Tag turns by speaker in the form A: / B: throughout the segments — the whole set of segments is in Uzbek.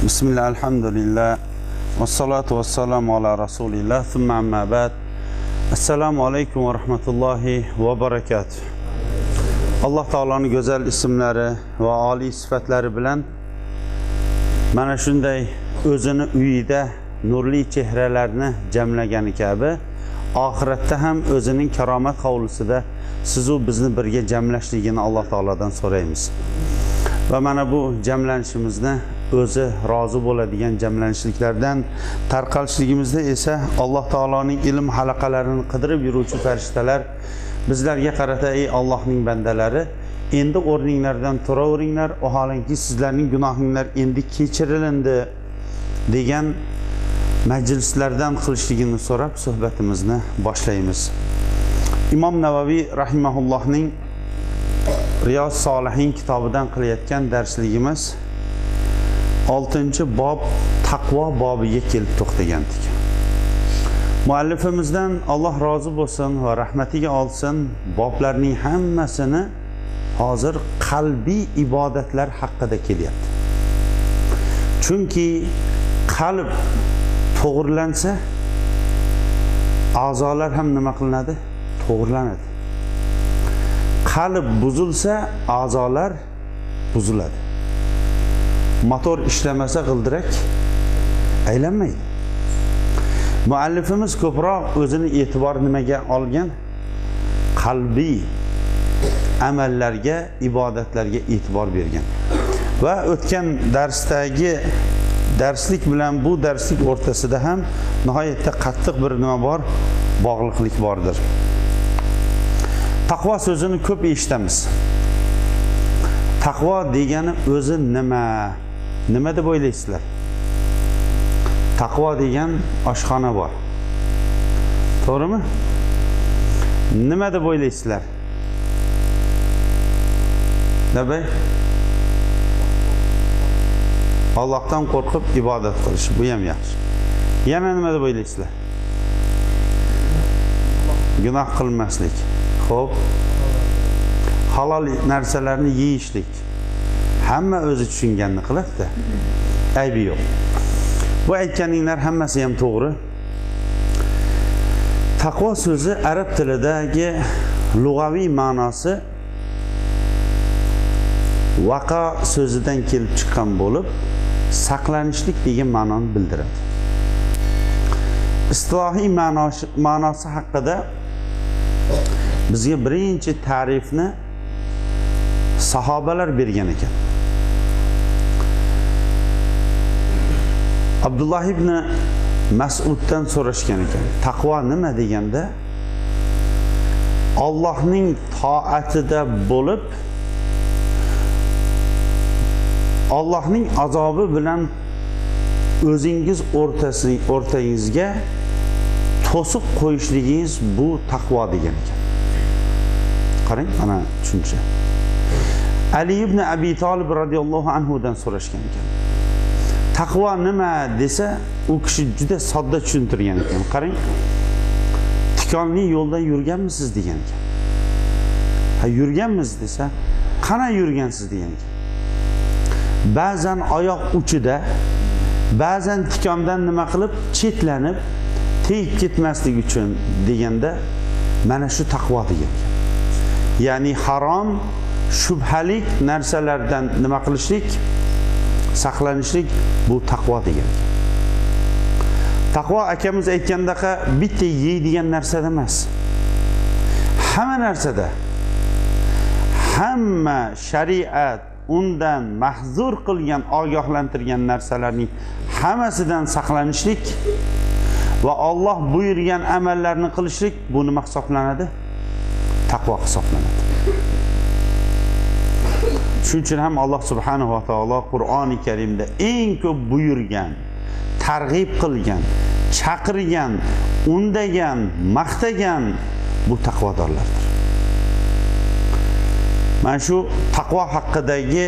A: Bismillah, alhamdulillah, vassalotu vassalamu ala rasulillah, thumma amma ba'd. Assalomu alaykum va rahmatullohi va barakatuh. Alloh taoloning go'zal ismlari va oliy sifatlari bilan mana shunday o'zini uyida nurli chehralarni jamlagani kabi oxiratda ham o'zining karomat hovlisida sizu bizni birga jamlashligini Alloh taolodan so'raymiz. Va mana bu jamlanishimizni o'zi rozi bo'ladigan jamlanishliklardan tarqalishligimizda esa Alloh taoloning ilm halaqalarini qidirib yuruvchi farishtalar bizlarga qarata: ey Allohning bandalari, endi o'rninglardan turaveringlar, vaholanki sizlarning gunohinglar endi kechirilindi degan majlislardan qilishligini so'rab suhbatimizni boshlaymiz. Imom Navaviy rahimahullohning Riyoz Solihin kitobidan qilayotgan darsligimiz 6-bob taqvo bobiga kelib to'xtagandik. Muallifimizdan Alloh rozi bo'lsin va rahmatiga olsin, boblarning hammasini hozir qalbiy ibodatlar haqida kelyapti. Chunki qalb to'g'rilansa, a'zolar ham nima qilinadi? To'g'rilanadi. Qalb buzilsa, a'zolar buziladi. Motor ishlamasa g'ildirak aylanmaydi. Muallifimiz ko'proq o'zini e'tibor nimaga olgan? Qalbiy amallarga, ibodatlarga e'tibor bergan. Va o'tgan darsdagi darslik bilan bu darslik o'rtasida ham nihoyatda qattiq bir nima bor, bog'liqlik bordir. Taqvo so'zini ko'p eshitamiz. Taqvo degani o'zi nima? Nima deb o'ylaysizlar? Taqvo degan oshxona bor. To'g'rimi? Nima deb o'ylaysizlar? Nima? Allohdan qo'rqib ibodat qilish, bu ham yaxshi. Yana nima deb o'ylaysizlar? Gunoh qilmaslik. Xo'p. Halol narsalarni yeyishlik. Hamma o'zi tushunganini qiladi-da. Aybi yo'q. Bu aytganinglar hammasi ham to'g'ri. Taqvo so'zi arab tilidagi lug'aviy ma'nosi vaqa so'zidan kelib chiqqan bo'lib, saqlanishlik degan ma'noni bildiradi. Istilohiy ma'nosi haqida bizga birinchi ta'rifni sahobalar bergan ekan. Abdulloh ibn Mas'uddan so'rashgan ekan. Taqvo nima deganda, Allohning toatida bo'lib, Allohning azobi bilan o'zingiz o'rtangizga to'siq qo'yishligingiz bu taqvo degan ekan. Qarang, ana tushuncha. Ali ibn Abi Talib radhiyallohu anhu dan so'rashgan ekan. Taqvo nima desa, u kishi juda sodda tushuntirgan ekan. Qarang, tikonli yo'ldan yurganmisiz degan ekan. Ha, yurganmiz desa, qana yurgansiz degan ekan. Ba'zan oyoq uchida, ba'zan tikondan nima qilib chetlanib tegib ketmaslik uchun deganda, mana shu taqvo degan ekan. Ya'ni harom, shubhalik narsalardan nima qilishlik, saqlanishlik bu taqvo degan ekan. Taqvo akamiz aytgandaqa bitta yeydigan narsada emas. Hamma narsada, hamma shariat undan mahzur qilgan, ogohlantirgan narsalarning hammasidan saqlanishlik va Alloh buyurgan amallarni qilishlik bu nima hisoblanadi? Taqvo hisoblanadi. Shuning uchun ham Alloh subhanahu va taolo Qur'oni Karimda eng ko'p buyurgan, targ'ib qilgan, chaqirgan, undagan, maqtagan bu taqvodorlardir. Mana shu taqvo haqidagi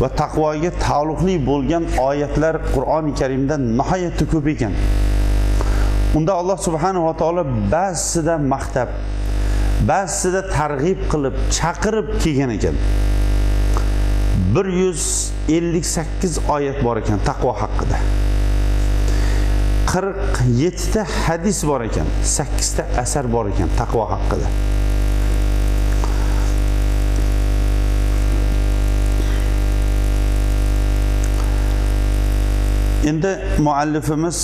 A: va taqvoga taalluqli bo'lgan oyatlar Qur'oni Karimda nihoyatda ko'p ekan. Unda Alloh subhanahu va taolo ba'zisida maqtab, ba'zisida targ'ib qilib, chaqirib kelgan ekan. 158 oyat bor ekan taqvo haqida. 47 ta hadis bor ekan, 8 ta asar bor ekan taqvo haqida. Endi muallifimiz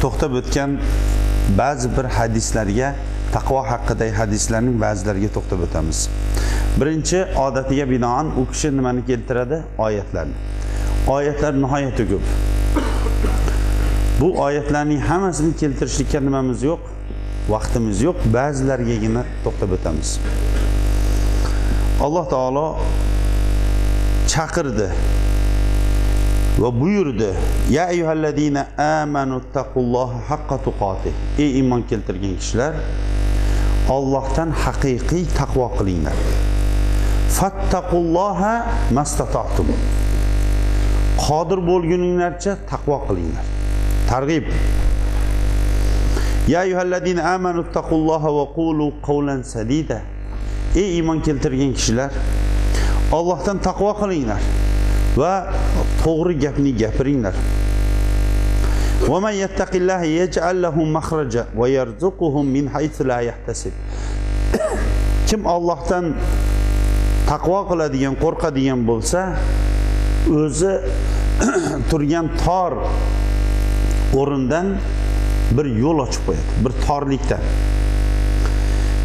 A: to'xtab o'tgan ba'zi bir hadislarga, taqvo haqidagi hadislarning ba'zilariga to'xtab o'tamiz. Birinchi odatiga binoan u kishi nimani keltiradi? Oyatlarni. Oyatlar nihoyatda ko'p. Bu oyatlarning hammasini keltirishlikka nimamiz yo'q, vaqtimiz yo'q, ba'zilarigagina to'xtab o'tamiz. Alloh taolo chaqirdi va buyurdi: "Ya ayyuhallazina amanu taqulloha haqqa tuqatih." Ey iymon keltirgan kishilar, Allohdan haqiqiy taqvo qilinglar. Fattaqulloha mastata'tum. Qodir bo'lguninglarcha taqvo qilinglar. Targ'ib. Ya ayyuhallazina amanu taqulloha va qulu qawlan sadida. Ey iymon keltirgan kishilar, Allohdan taqvo qilinglar va to'g'ri gapni gapiringlar. Va man yattaqillaha yaj'al lahu makhraja va yarzuquhu min haythu la yahtasib. Kim Allohdan taqvo qiladigan, qo'rqadigan bo'lsa, o'zi turgan tor o'rindan bir yo'l ochib qo'yadi, bir torlikdan.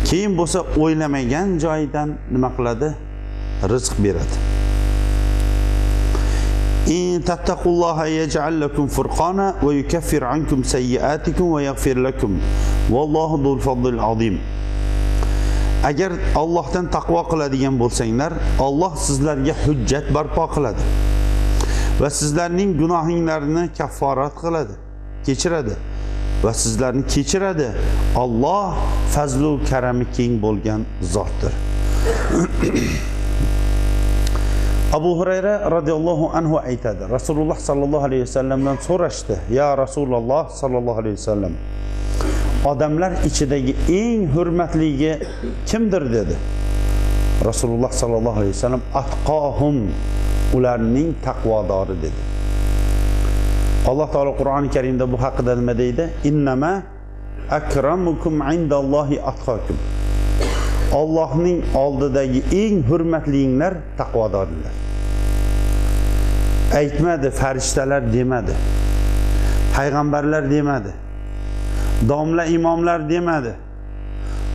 A: Keyin bo'lsa o'ylamagan joyidan nima qiladi? Rizq beradi. In tattaqulloha yaj'al lakum furqona va yukaffir ankum sayyi'atikum va yaghfir lakum. Vallohu zul fadlil azim. Agar Allohdan taqvo qiladigan bo'lsanglar, Alloh sizlarga hujjat barpo qiladi va sizlarning gunohinglarni kafforat qiladi, kechiradi va sizlarni kechiradi. Alloh fazlu karami keng bo'lgan zotdir. Abu Hurayra radhiyallohu anhu aytadi, Rasululloh sallallohu alayhi vasallamdan so'rashdi: "Ya Rasululloh sallallohu alayhi vasallam, odamlar ichidagi eng hurmatligi kimdir?" dedi. Rasululloh sallallohu alayhi vasallam: "Atqohum", ularning taqvodori dedi. Alloh taolo Qur'oni Karimda bu haqida nima deydi? Innama akramukum indallohi atqokum. Allohning oldidagi eng hurmatlinglar taqvodorlar. Aytmadi, farishtalar demadi, payg'ambarlar demadi, domla imomlar demadi,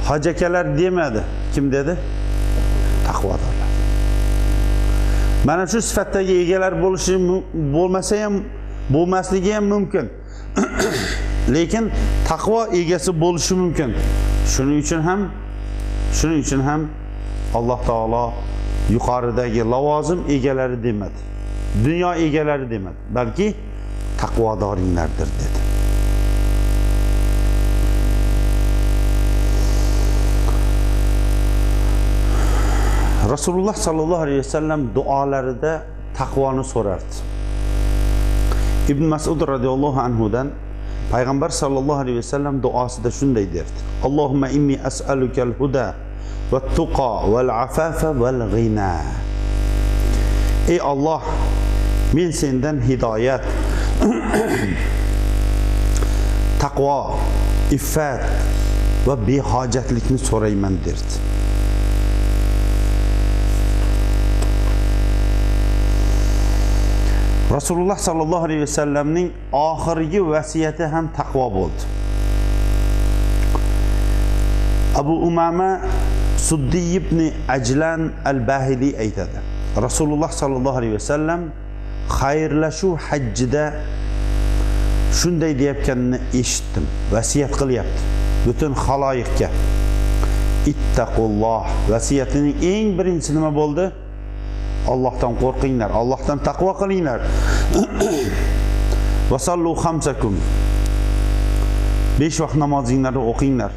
A: hojakalar demadi. Kim dedi? Taqvodorlar. Mana shu sifatdagi egalar bo'lishi bo'lmasa ham, bo'lmasligi ham mumkin. Lekin taqvo egasi bo'lishi mumkin. Shuning uchun ham Alloh taolo yuqoridagi lavozim egalari demadi, dunyo egalari demadi, balki taqvodoringlardir dedi. Rasululloh sallallohu alayhi vasallam duolarida taqvoni so'rardi. Ibn Mas'ud radhiyallohu anhu dan Payg'ambar sallallohu alayhi vasallam duosida shunday derdi: Allohumma inni as'alukal huda va tuqa val afafa val ghina. Ey Alloh, men sendan hidoyat, taqvo, iffat va behojatlikni so'rayman derdi. Rasululloh sallallohu alayhi vasallamning oxirgi vasiyati ham taqvo bo'ldi. Abu Umama Suddiy ibn Ajlan al-Bahili aytadi: Rasululloh sallallohu alayhi vasallam xayrlashuv hajjida shunday deyotganini eshitdim. Vasiyat qilyapti butun xaloyiqga. Ittaqulloh. Vasiyatining eng birinchisi nima bo'ldi? Allohdan qo'rqinglar, Allohdan taqvo qilinglar. Va sallu khamsakum. 5 vaqt namozinglarni o'qinglar.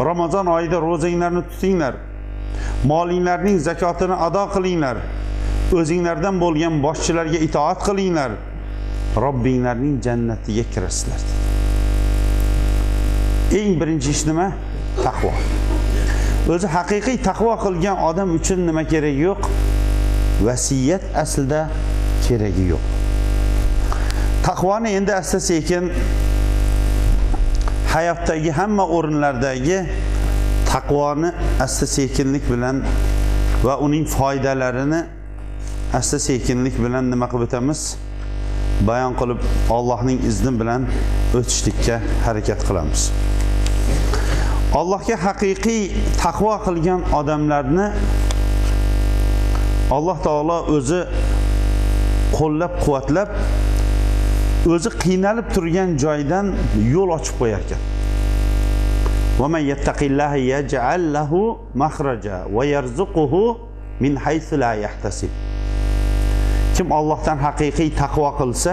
A: Ramazon oyida ro'zanglarni tutinglar. Molinglarning zakotini ado qilinglar. O'zinglardan bo'lgan boshchilarga itoat qilinglar. Robbinglarning jannatiga kirasizlar. Eng birinchi ish nima? Taqvo. O'zi haqiqiy taqvo qilgan odam uchun nima kerak yo'q? Vasiyat aslida keragi yo'q. Taqvoni endi asta-sekin hayotdagi hamma o'rinlardagi taqvoni asta-sekinlik bilan va uning foydalarini asta-sekinlik bilan nima qilib o'tamiz? Bayon qilib Allohning izni bilan o'tishlikka harakat qilamiz. Allohga haqiqiy taqvo qilgan odamlarni Alloh taolo o'zi qo'llab-quvvatlab, o'zi qiynalib turgan joydan yo'l ochib qo'yar ekan. Va man yattaqillaha yaj'al lahu makhraja va yarzuquhu min haythu la yahtasib. Kim Allohdan haqiqiy taqvo qilsa,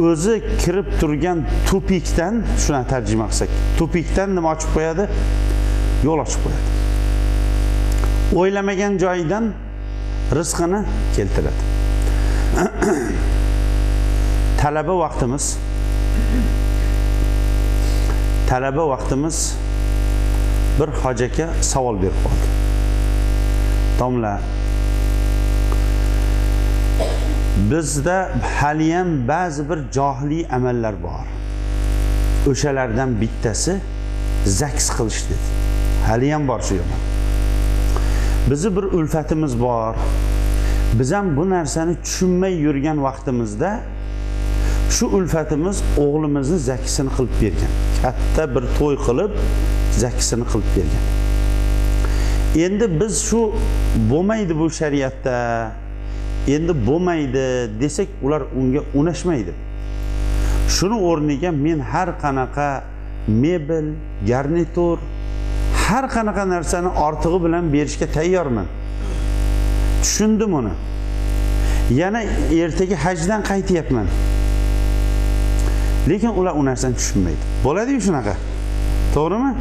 A: o'zi kirib turgan tupikdan, shuni tarjima qilsak, tupikdan nima ochib qo'yadi? Yo'l ochib qo'yadi. O'ylamagan joyidan rizqini keltiradi. Talaba vaqtimiz bir hoji aka savol berib qoldi. Domla, bizda haliyam ba'zi bir johiliy amallar bor. O'shalardan bittasi zaks qilish dedi. Haliyam bor shu yomon. Bizi bir ulfatimiz bor. Biz ham bu narsani tushunmay yurgan vaqtimizda shu ulfatimiz o'g'limizni zakisini qilib bergan. Katta bir to'y qilib zakisini qilib bergan. Endi biz shu bo'lmaydi bu shariatda, endi bo'lmaydi desak, ular unga unashmaydi. Shuni o'rniga men har qanaqa mebel, garnitur, har qanaqa narsani ortig'i bilan berishga tayyorman. Tushundim uni. Yana ertaga hajdan qaytyapman. Lekin ular u narsani tushunmaydi. Bo'ladi-yu shunaqa. To'g'rimi?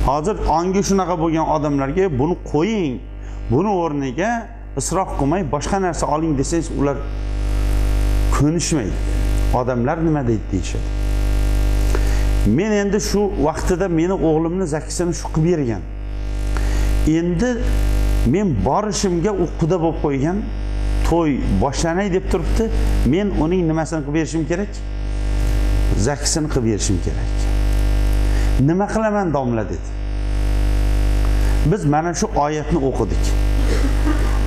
A: Hozir ongi shunaqa bo'lgan odamlarga buni qo'ying, buni o'rniga isrof qilmay boshqa narsa oling desangiz, ular ko'nishmaydi. Odamlar nima deydi deyishadi. Men endi shu vaqtida meni o'g'limni zakisini shu qilib bergan. Endi men borishimga u quda bo'lib qo'ygan, to'y boshlanay deb turibdi. Men uning nimasini qilib berishim kerak? Zakisini qilib berishim kerak. Nima qilaman domla dedi. Biz mana shu oyatni o'qidik.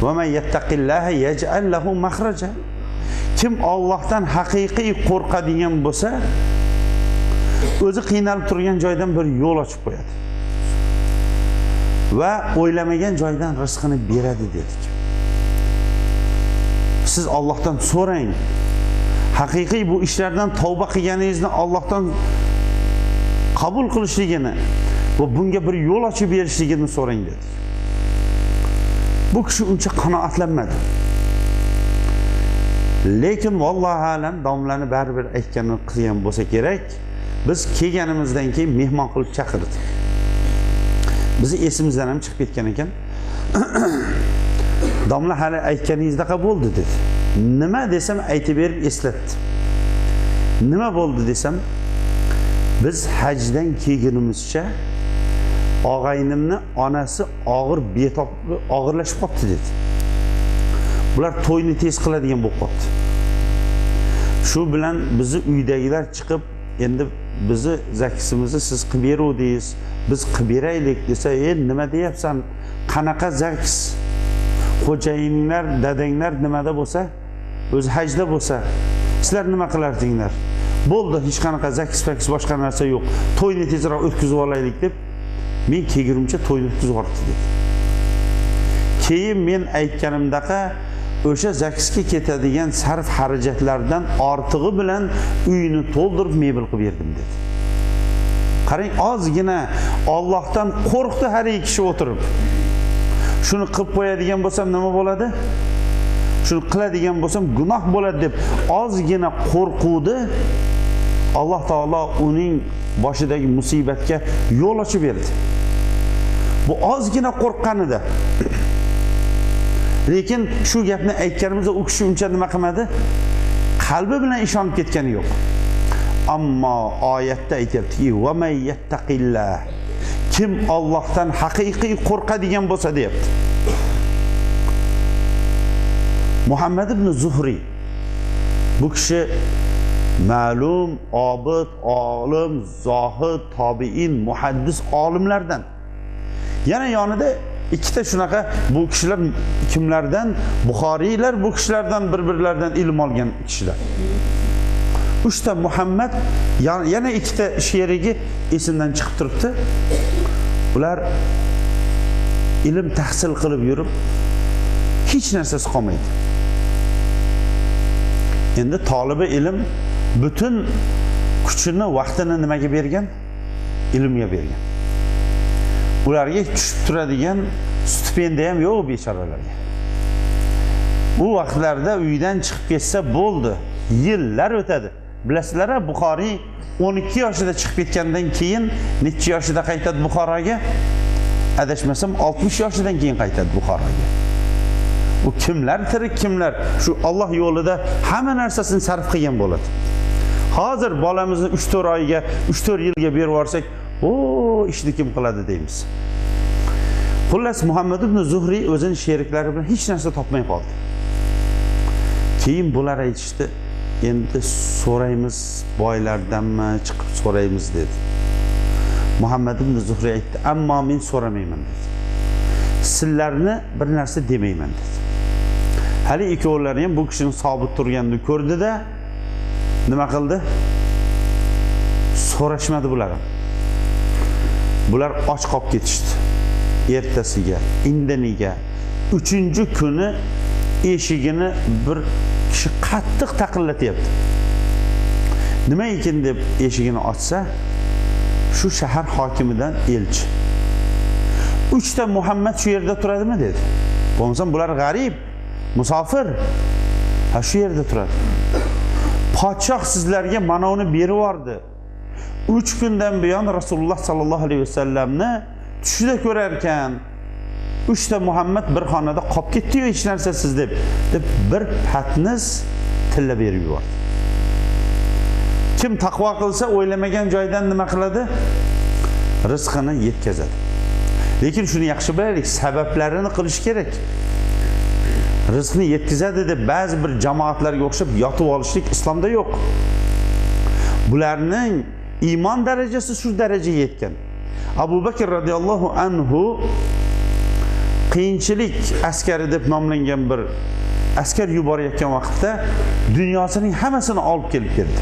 A: Va man yattaqillaha yaj'al lahu makhraja. Kim Allohdan haqiqiy qo'rqadigan bo'lsa, o'zi qiynalib turgan joydan bir yo'l ochib qo'yadi. Va o'ylamagan joydan rizqini beradi dedik. Siz Allohdan so'rang. Haqiqiy bu ishlardan tavba qilganingizni Allohdan qabul qilishligini va bunga bir yo'l ochib berishligini so'rang dedik. Bu kishi uncha qanoatlanmadi. Lekin vallohu alam domlani baribir aytganini qilgan bo'lsa kerak. Biz kelganimizdan keyin mehmon qilib chaqirdi. Bizi esimizdan ham chiqib ketgan ekan. Domla hali aytganingizdaqa bo'ldi dedi. Nima desam aytib berib eslatdi. Nima bo'ldi desam, biz hajdan kelgunimizcha og'aynimni onasi og'ir betob og'irlashib qopti dedi. Bular to'yni tez qiladigan bo'lib qopti. Shu bilan bizni uydagilar chiqib, endi bizni zakisimizni siz qilib beruvdingiz, biz qilib beraylik desa, nima deyapsan? Qanaqa zakis? Xo'jayinlar, dadanglar nimada bo'lsa, o'zi hajda bo'lsa, sizlar nima qilardinglar? Bo'ldi, hech qanaqa zakis-fakis boshqa narsa yo'q. To'yni tezroq o'tkazib olaylik deb, men kelgunimcha to'yni o'tkazib yubordi dedi. Keyin men aytganimdaqa o'sha zakisga ketadigan sarf xarajatlardan ortig'i bilan uyini to'ldirib mebel qilib berdim dedi. Qarang, ozgina Allohdan qo'rqdi har ikki kishi o'tirib. Shuni qilib qo'yadigan bo'lsam nima bo'ladi? Shuni qiladigan bo'lsam gunoh bo'ladi deb ozgina qo'rquvdi. Alloh taolo uning boshidagi musibatga yo'l ochib berdi. Bu ozgina qo'rqqanida. Lekin shu gapni aytganimizda u kishi uncha nima qilmadi? Qalbi bilan ishonib ketgani yo'q. Ammo oyatda aytyaptiki, va may yattaqillah. Kim Allohdan haqiqiy qo'rqadigan bo'lsa deyapti. Muhammad ibn Zuhriy, bu kishi ma'lum obid, olim, zohid, tobiin, muhaddis olimlardan. Yana yonida ikkita shunaqa bu kishilar kimlardan? Buxoriylar bu kishilardan bir-birlaridan ilm olgan kishilar. Uchta Muhammad, yana ikkita sherigi esimdan chiqib turibdi. Ular ilm tahsil qilib yurib hech narsasi qolmaydi. Endi tolibi ilm butun kuchini, vaqtini nimaga bergan? Ilmga bergan. Ularga tushib turadigan stipendiya ham yo'q bechoralarga. U vaqtlarda uydan chiqib ketsa bo'ldi, yillar o'tadi. Bilasizlar-a, Buxoriy 12 yoshida chiqib ketgandan keyin necha yoshida qaytadi Buxoroga? Adashmasam 60 yoshidan keyin qaytadi Buxoroga. U kimlar tirik, kimlar shu Alloh yo'lida hamma narsasini sarf qilgan bo'ladi. Hozir bolamizni 3-4 oyga, 3-4 yilga berib yuborsak, o ishni kim qiladi deymiz. Xullas, Muhammad ibn Zuhriy o'zining sheriklari bilan hech narsa topmay qoldi. Keyin bular aytishdi, endi so'raymiz, boylardanmi chiqib so'raymiz dedi. Muhammad ibn Zuhriy aytdi, ammo men so'ramayman dedi. Sizlarni bir narsa demayman dedi. Hali ikkovlari ham bu kishining sobit turganini ko'rdida nima qildi? So'rashmadi bular ham. Bular och qolib ketishdi. Ertasiga, indiniga, 3-kuni eshigini bir kishi qattiq taqillatyapti. Nima ekan deb eshigini ochsa, shu shahar hokimidan elchi. 3 ta Muhammad shu yerda turadimi dedi. Bo'lmasam bular g'arib, musofir. Ha, shu yerda turadi. Podshoh sizlarga mana uni berib yubordi. 3 kundan buyon Rasululloh sallallohu alayhi vasallamni tushida ko'rar ekan. 3 ta Muhammad bir xonada qolib ketdi-yu hech narsasiz deb bir patnis tilla berib yubordi. Kim taqvo qilsa, o'ylamagan joydan nima qiladi? Rizqini yetkazadi. Lekin shuni yaxshi bilaylik, sabablarini qilish kerak. Rizqni yetkazadi deb ba'zi bir jamoatlarga o'xshab yotib olishlik islomda yo'q. Bularning iymon darajasi shu darajaga yetgan. Abu Bakr radhiyallohu anhu qiyinchilik askari deb nomlangan bir askar yuborayotgan vaqtda dunyosining hammasini olib kelib berdi.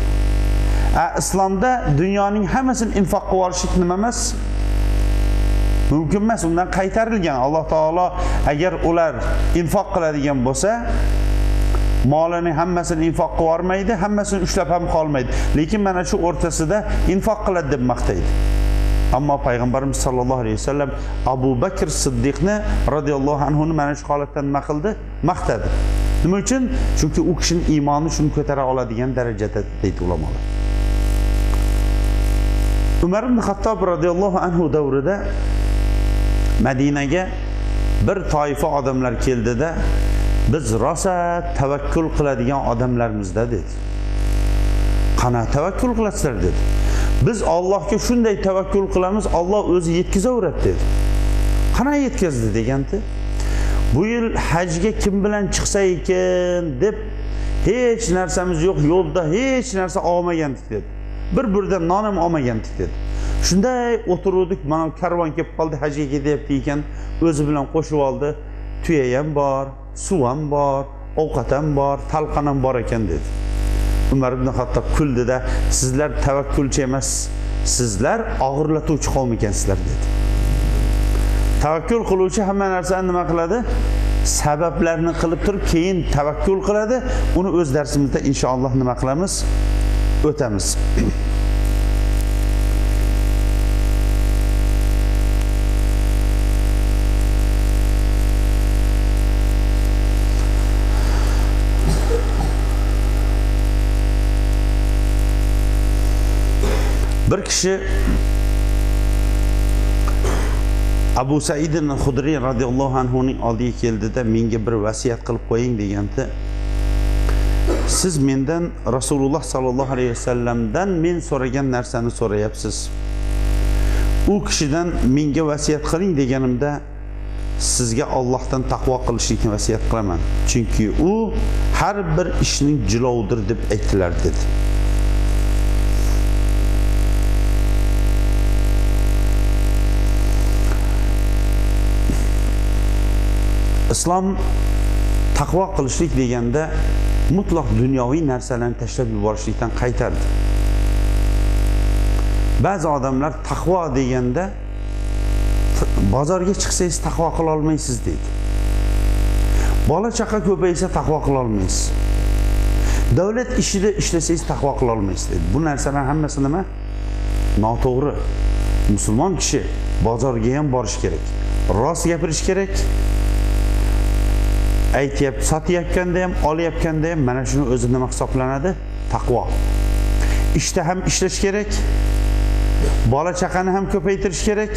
A: Islomda dunyoning hammasini infoq qilib olishlik nima emas? Mumkin emas, undan qaytarilgan. Alloh taolo agar ular infoq qiladigan bo'lsa, molining hammasini infoq qilib yubormaydi, hammasini ushlab ham qolmaydi. Lekin mana shu o'rtasida infoq qiladi deb maqtaydi. Ammo payg'ambarimiz sollallohu alayhi vasallam Abu Bakr Siddiqni radhiyallohu anhu ni mana shu holatdan nima qildi? Maqtadi. Nima uchun? Chunki u kishining iymoni shuni ko'tara oladigan darajada deydi ulamolar. Umar ibn Xattob radhiyallohu anhu davrida Madinaga bir toifa odamlar keldida, biz rosa tavakkul qiladigan odamlarimizda dedi. Qana tavakkul qilasizlar dedi. Biz Allohga shunday tavakkul qilamiz, Alloh o'zi yetkazaveradi dedi. Qana yetkazdi degandi. Bu yil hajga kim bilan chiqsa ekan deb hech narsamiz yo'q, yo'lda hech narsa olmagandik dedi. Bir burdan non ham olmagandik dedi. Shunday o'tiruvdik, mana karvon kelib qoldi, hajga ketyapti ekan, o'zi bilan qo'shib oldi. Tuya ham bor, suv ham bor, ovqat ham bor, talqon ham bor ekan dedi. Umar ibn Xattob kuldida, sizlar tavakkulchi emas, sizlar og'irlatuvchi qavm ekansizlar dedi. Tavakkul qiluvchi hamma narsani nima qiladi? Sabablarni qilib turib, keyin tavakkul qiladi. Uni o'z darsimizda inshaalloh nima qilamiz? O'tamiz. Bir kishi Abu Said al-Xudriy radhiyallohu anhu ning oldiga keldida, menga bir vasiyat qilib qo'ying deganda, siz mendan Rasululloh sallallohu alayhi vasallamdan men so'ragan narsani so'rayapsiz. U kishidan menga vasiyat qiling deganimda, Sizga Allohdan taqvo qilishlikni vasiyat qilaman, chunki u har bir ishning jilovidir deb aytdilar dedi. Islom taqvo qilishlik deganda mutlaq dunyoviy narsalarni tashlab yuborishlikdan qaytardi. Ba'zi odamlar taqvo deganda bozorga chiqsangiz taqvo qila olmaysiz deydi. Bola chaqa ko'paysa taqvo qila olmaysiz. Davlat ishida ishlasangiz taqvo qila olmaysiz deydi. Bu narsalar hammasi nima? Noto'g'ri. Musulmon kishi bozorga ham borish kerak. Rost gapirish kerak. Aytyapti, sotayotganda ham, olayotganda ham mana shuni o'zi nima hisoblanadi? Taqvo. Ishda ham ishlash kerak. Bola chaqani ham ko'paytirish kerak.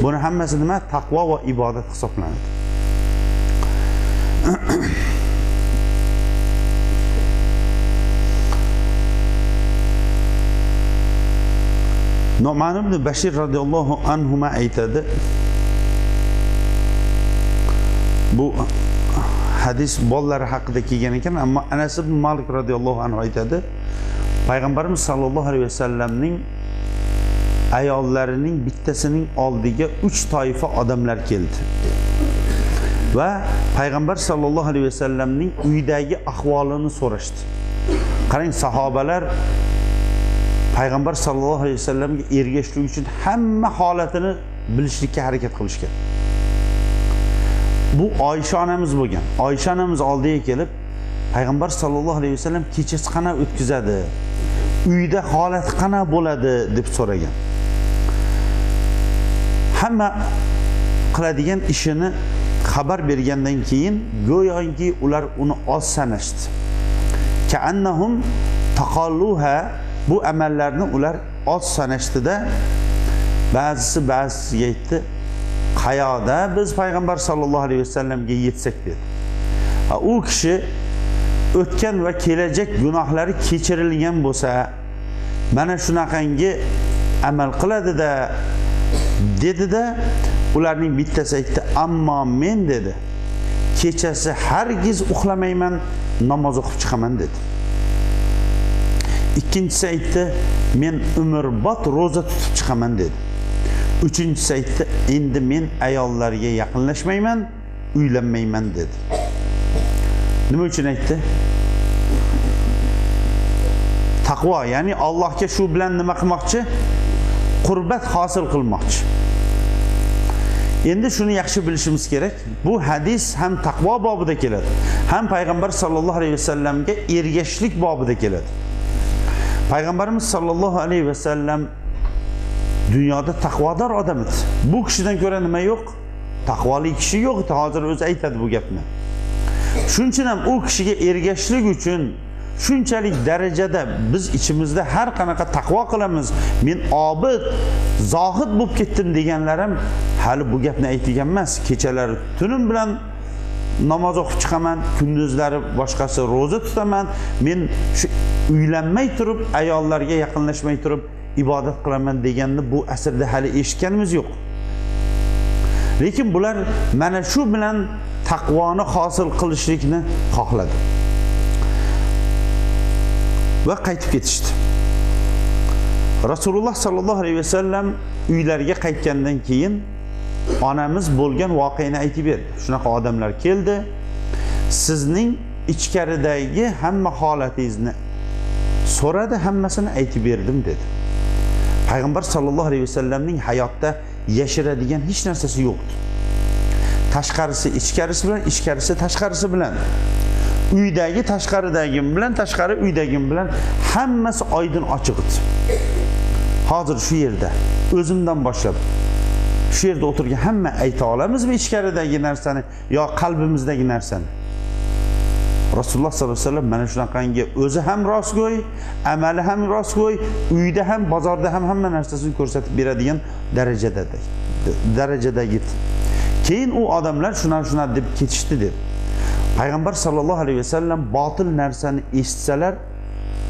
A: Buni hammasi nima? Taqvo va ibodat hisoblanadi. Nu'man ibn Bashir radhiyallohu anhu aytadi. Bu hadis bolalari haqida kelgan ekan, ammo Anas ibn Malik radhiyallohu anhu aytadi. Payg'ambarimiz sallallohu alayhi vasallamning ayollarining bittasining oldiga 3 toifa odamlar keldi. Va payg'ambar sallallohu alayhi vasallamning uydagi ahvolini so'rashdi. Qarang, sahobalar payg'ambar sallallohu alayhi vasallamga ergashishlik uchun hamma holatini bilishlikka harakat qilishgan. Bu Oysha onamiz bo'lgan. Oysha onamiz oldiga kelib, payg'ambar sallallohu alayhi vasallam kechasi qana o'tkazadi, uyda holat qana bo'ladi deb so'ragan. Hamma qiladigan ishini xabar bergandan keyin go'yoki ular uni oz sanashdi. Ka'annahum taqalluha, bu amallarni ular oz sanashdida ba'zisi ba'zisiga aytdi, qayoqda biz payg'ambar sallallohu alayhi vasallamga yetsak dedi. Ha, u kishi o'tgan va kelajak gunohlari kechirilgan bo'lsa, mana shunaqangi amal qiladi-da dedi-da, ularning bittasi aytdi, ammo men dedi, kechasi hargiz uxlamayman, namoz o'qib chiqaman dedi. Ikkinchisi aytdi, men umrbod ro'za tutib chiqaman dedi. Uchinchisi aytdi, endi men ayollarga yaqinlashmayman, uylanmayman dedi. Nima uchun aytdi? Taqvo, ya'ni Allohga shu bilan nima qilmoqchi? Qurbat hosil qilmoqchi. Endi shuni yaxshi bilishimiz kerak. Bu hadis ham taqvo bobida keladi, ham payg'ambar sallallohu alayhi vasallamga ergashishlik bobida keladi. Payg'ambarimiz sallallohu alayhi vasallam dunyoda taqvodor odam edi. Bu kishidan ko'ra nima yo'q? Taqvoli kishi yo'q. Hozir o'zi aytadi bu gapni. Shuning uchun ham u kishiga ergashishlik uchun shunchalik darajada biz ichimizda har qanaqa taqvo qilamiz, men obid, zohid bo'lib ketdim deganlar ham hali bu gapni aytgan emas. Kechalari tunim bilan namoz o'qib chiqaman, kunduzlari boshqasi ro'za tutaman, men shu uylanmay turib, ayollarga yaqinlashmay turib ibodat qilaman deganni bu asrda hali eshitganimiz yo'q. Lekin bular mana shu bilan taqvoni hosil qilishlikni xohladi va qaytib ketishdi. Rasululloh sallallohu alayhi vasallam uylariga qaytgandan keyin onamiz bo'lgan voqeani aytib berdi. Shunaqa odamlar keldi, sizning ichkaridagi hamma holatingizni so'radi, hammasini aytib berdim dedi. Payg'ambar sallallohu alayhi vasallamning hayotda yashiradigan hech narsasi yo'qdi. Tashqarisi ichkarisi bilan, ichkarisi tashqarisi bilan, uydagi tashqaridagim bilan, tashqari uydagim bilan hammasi oydin ochiq edi. Hozir shu yerda o'zimdan boshlab shu yerda o'tirgan hamma ayta olamizmi ichkaridagi narsani yo qalbimizdagi narsani? Rasululloh sollallohu alayhi vasallam mana shunaqangi o'zi ham rostgo'y, amali ham rostgo'y, uyda ham, bozorda ham hamma narsasini ko'rsatib beradigan darajadagi. Keyin u odamlar shuna deb ketishdi deb. Payg'ambar sallallohu alayhi vasallam botil narsani eshitsalar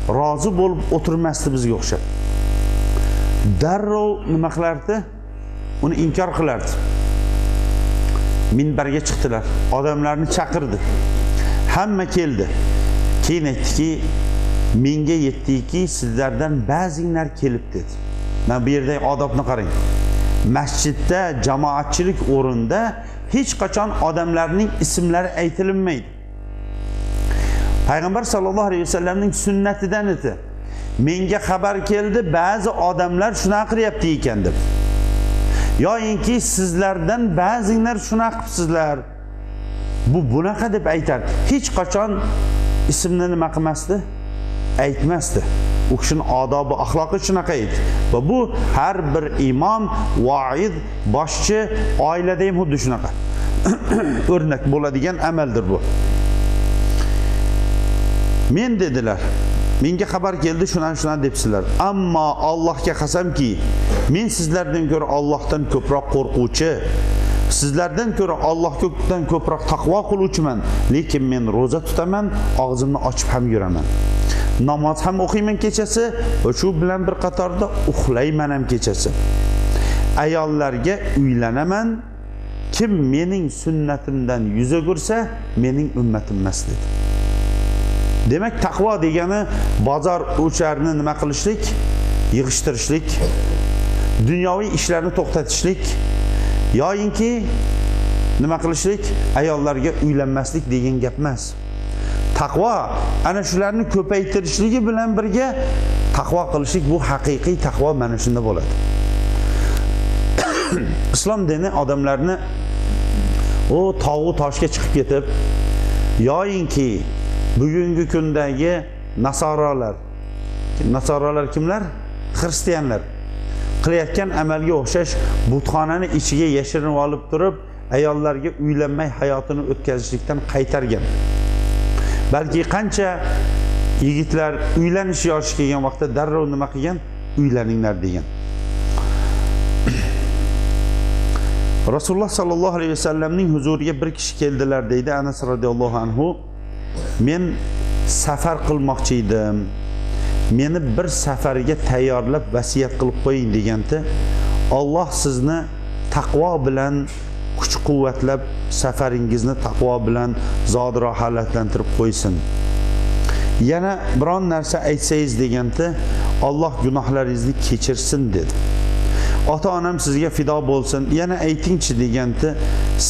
A: rozi bo'lib o'tirmasdi bizga o'xshab. Darrov nima qilardi? Uni inkor qilardi. Minbarga chiqdilar, odamlarni chaqirdi. Hamma keldi. Keyin aytdiki, menga yetdiki, sizlardan ba'zinglar kelib dedi. Mana bu yerdagi odobni qarang. Masjidda, jamoatchilik o'rinda hech qachon odamlarning ismlari aytilinmaydi. Payg'ambar sallallohu alayhi vasallamning sunnatidan edi. Menga xabar keldi, ba'zi odamlar shunaqa qilyapti ekan deb. Yoyinki sizlardan ba'zinglar shunaqa qilibsizlar. Bu bunaqa deb aytardi. Hech qachon ismni nima qilmasdi? Aytmasdi. U kishining odobi, axloqi shunaqa edi. Va bu har bir imom, voiz, boshchi oilada ham xuddi shunaqa. O'rnak bo'ladigan amaldir bu. Men dedilar, menga xabar keldi, shundan shundan debsizlar. Ammo Allohga qasamki, men sizlardan ko'ra Allohdan ko'proq qo'rquvchi, sizlardan ko'ra Allohdan ko'proq taqvo qiluvchiman, lekin men roza tutaman, og'zimni ochib ham yuraman. Namoz ham o'qiyman kechasi va shu bilan bir qatorda uxlayman ham kechasi. Ayollarga uylanaman. Kim mening sunnatimdan yuz o'girsa, mening ummatim emas dedi. Demak, taqvo degani bozor o'charni nima qilishlik, yig'ishtirishlik, dunyoviy ishlarni to'xtatishlik, yoyinki nima qilishlik, ayollarga uylanmaslik degan gap emas. Taqvo ana shularni ko'paytirishligi bilan birga taqvo qilishlik, bu haqiqiy taqvo mana shunda bo'ladi. Islom dini odamlarni o tog'u toshga chiqib ketib, yoyinki bugungi kundagi nasoralar, nasoralar kimlar? Xristianlar qilayotgan amalga o'xshash butxonani ichiga yashirinib olib turib, ayollarga uylanmay hayotini o'tkazishlikdan qaytargan. Balki qancha yigitlar uylanish yoshi kelgan vaqtda darrov nima qilgan? Uylaninglar degan. Rasululloh sallallohu alayhi vasallamning huzuriga bir kishi keldilar deydi Anas radhiyallohu anhu. Men safar qilmoqchi edim. Meni bir safarga tayyorlab vasiyat qilib qo'ying deganda, Alloh sizni taqvo bilan kuch quvvatlab safaringizni taqvo bilan zodiro halatlantirib qo'ysin. Yana biron narsa aytsangiz deganda, Alloh gunohlaringizni kechirsin dedi. Ota-onam sizga fido bo'lsin. Yana aytingchi deganda,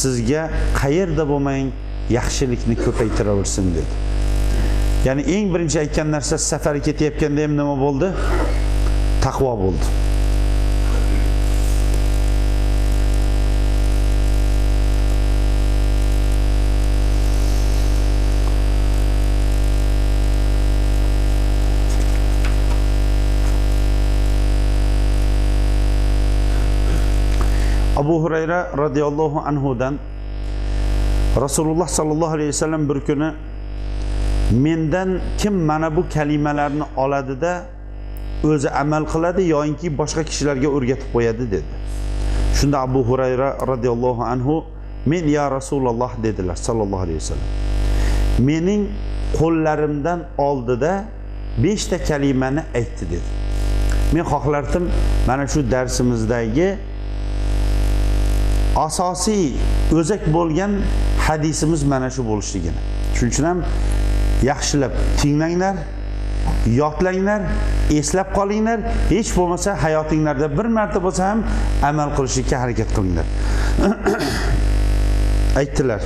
A: sizga qayerda bo'lmang yaxshilikni ko'paytiraversin dedi. Ya'ni eng birinchi aytgan narsa safarga ketayotganda ham nima bo'ldi? Taqvo bo'ldi. Abu Hurayra radhiyallohu anhudan Rasululloh sallallohu alayhi vasallam bir kuni mendan kim mana bu kalimalarni oladida o'zi amal qiladi yoinki boshqa kishilarga o'rgatib qo'yadi dedi. Shunda Abu Hurayra radhiyallohu anhu men ya Rasululloh dedilar sallallohu alayhi vasallam. Mening qo'llarimdan oldida 5 ta kalimani aytdi dedi. Men xohlardim mana shu darsimizdagi asosiy o'zak bo'lgan hadisimiz mana shu bo'lishligini. Shuning uchun ham yaxshilab tinglanglar, yodlanglar, eslab qolinglar, hech bo'lmasa hayotinglarda bir marta bo'lsa ham amal qilishga harakat qilinglar. Aytdilar.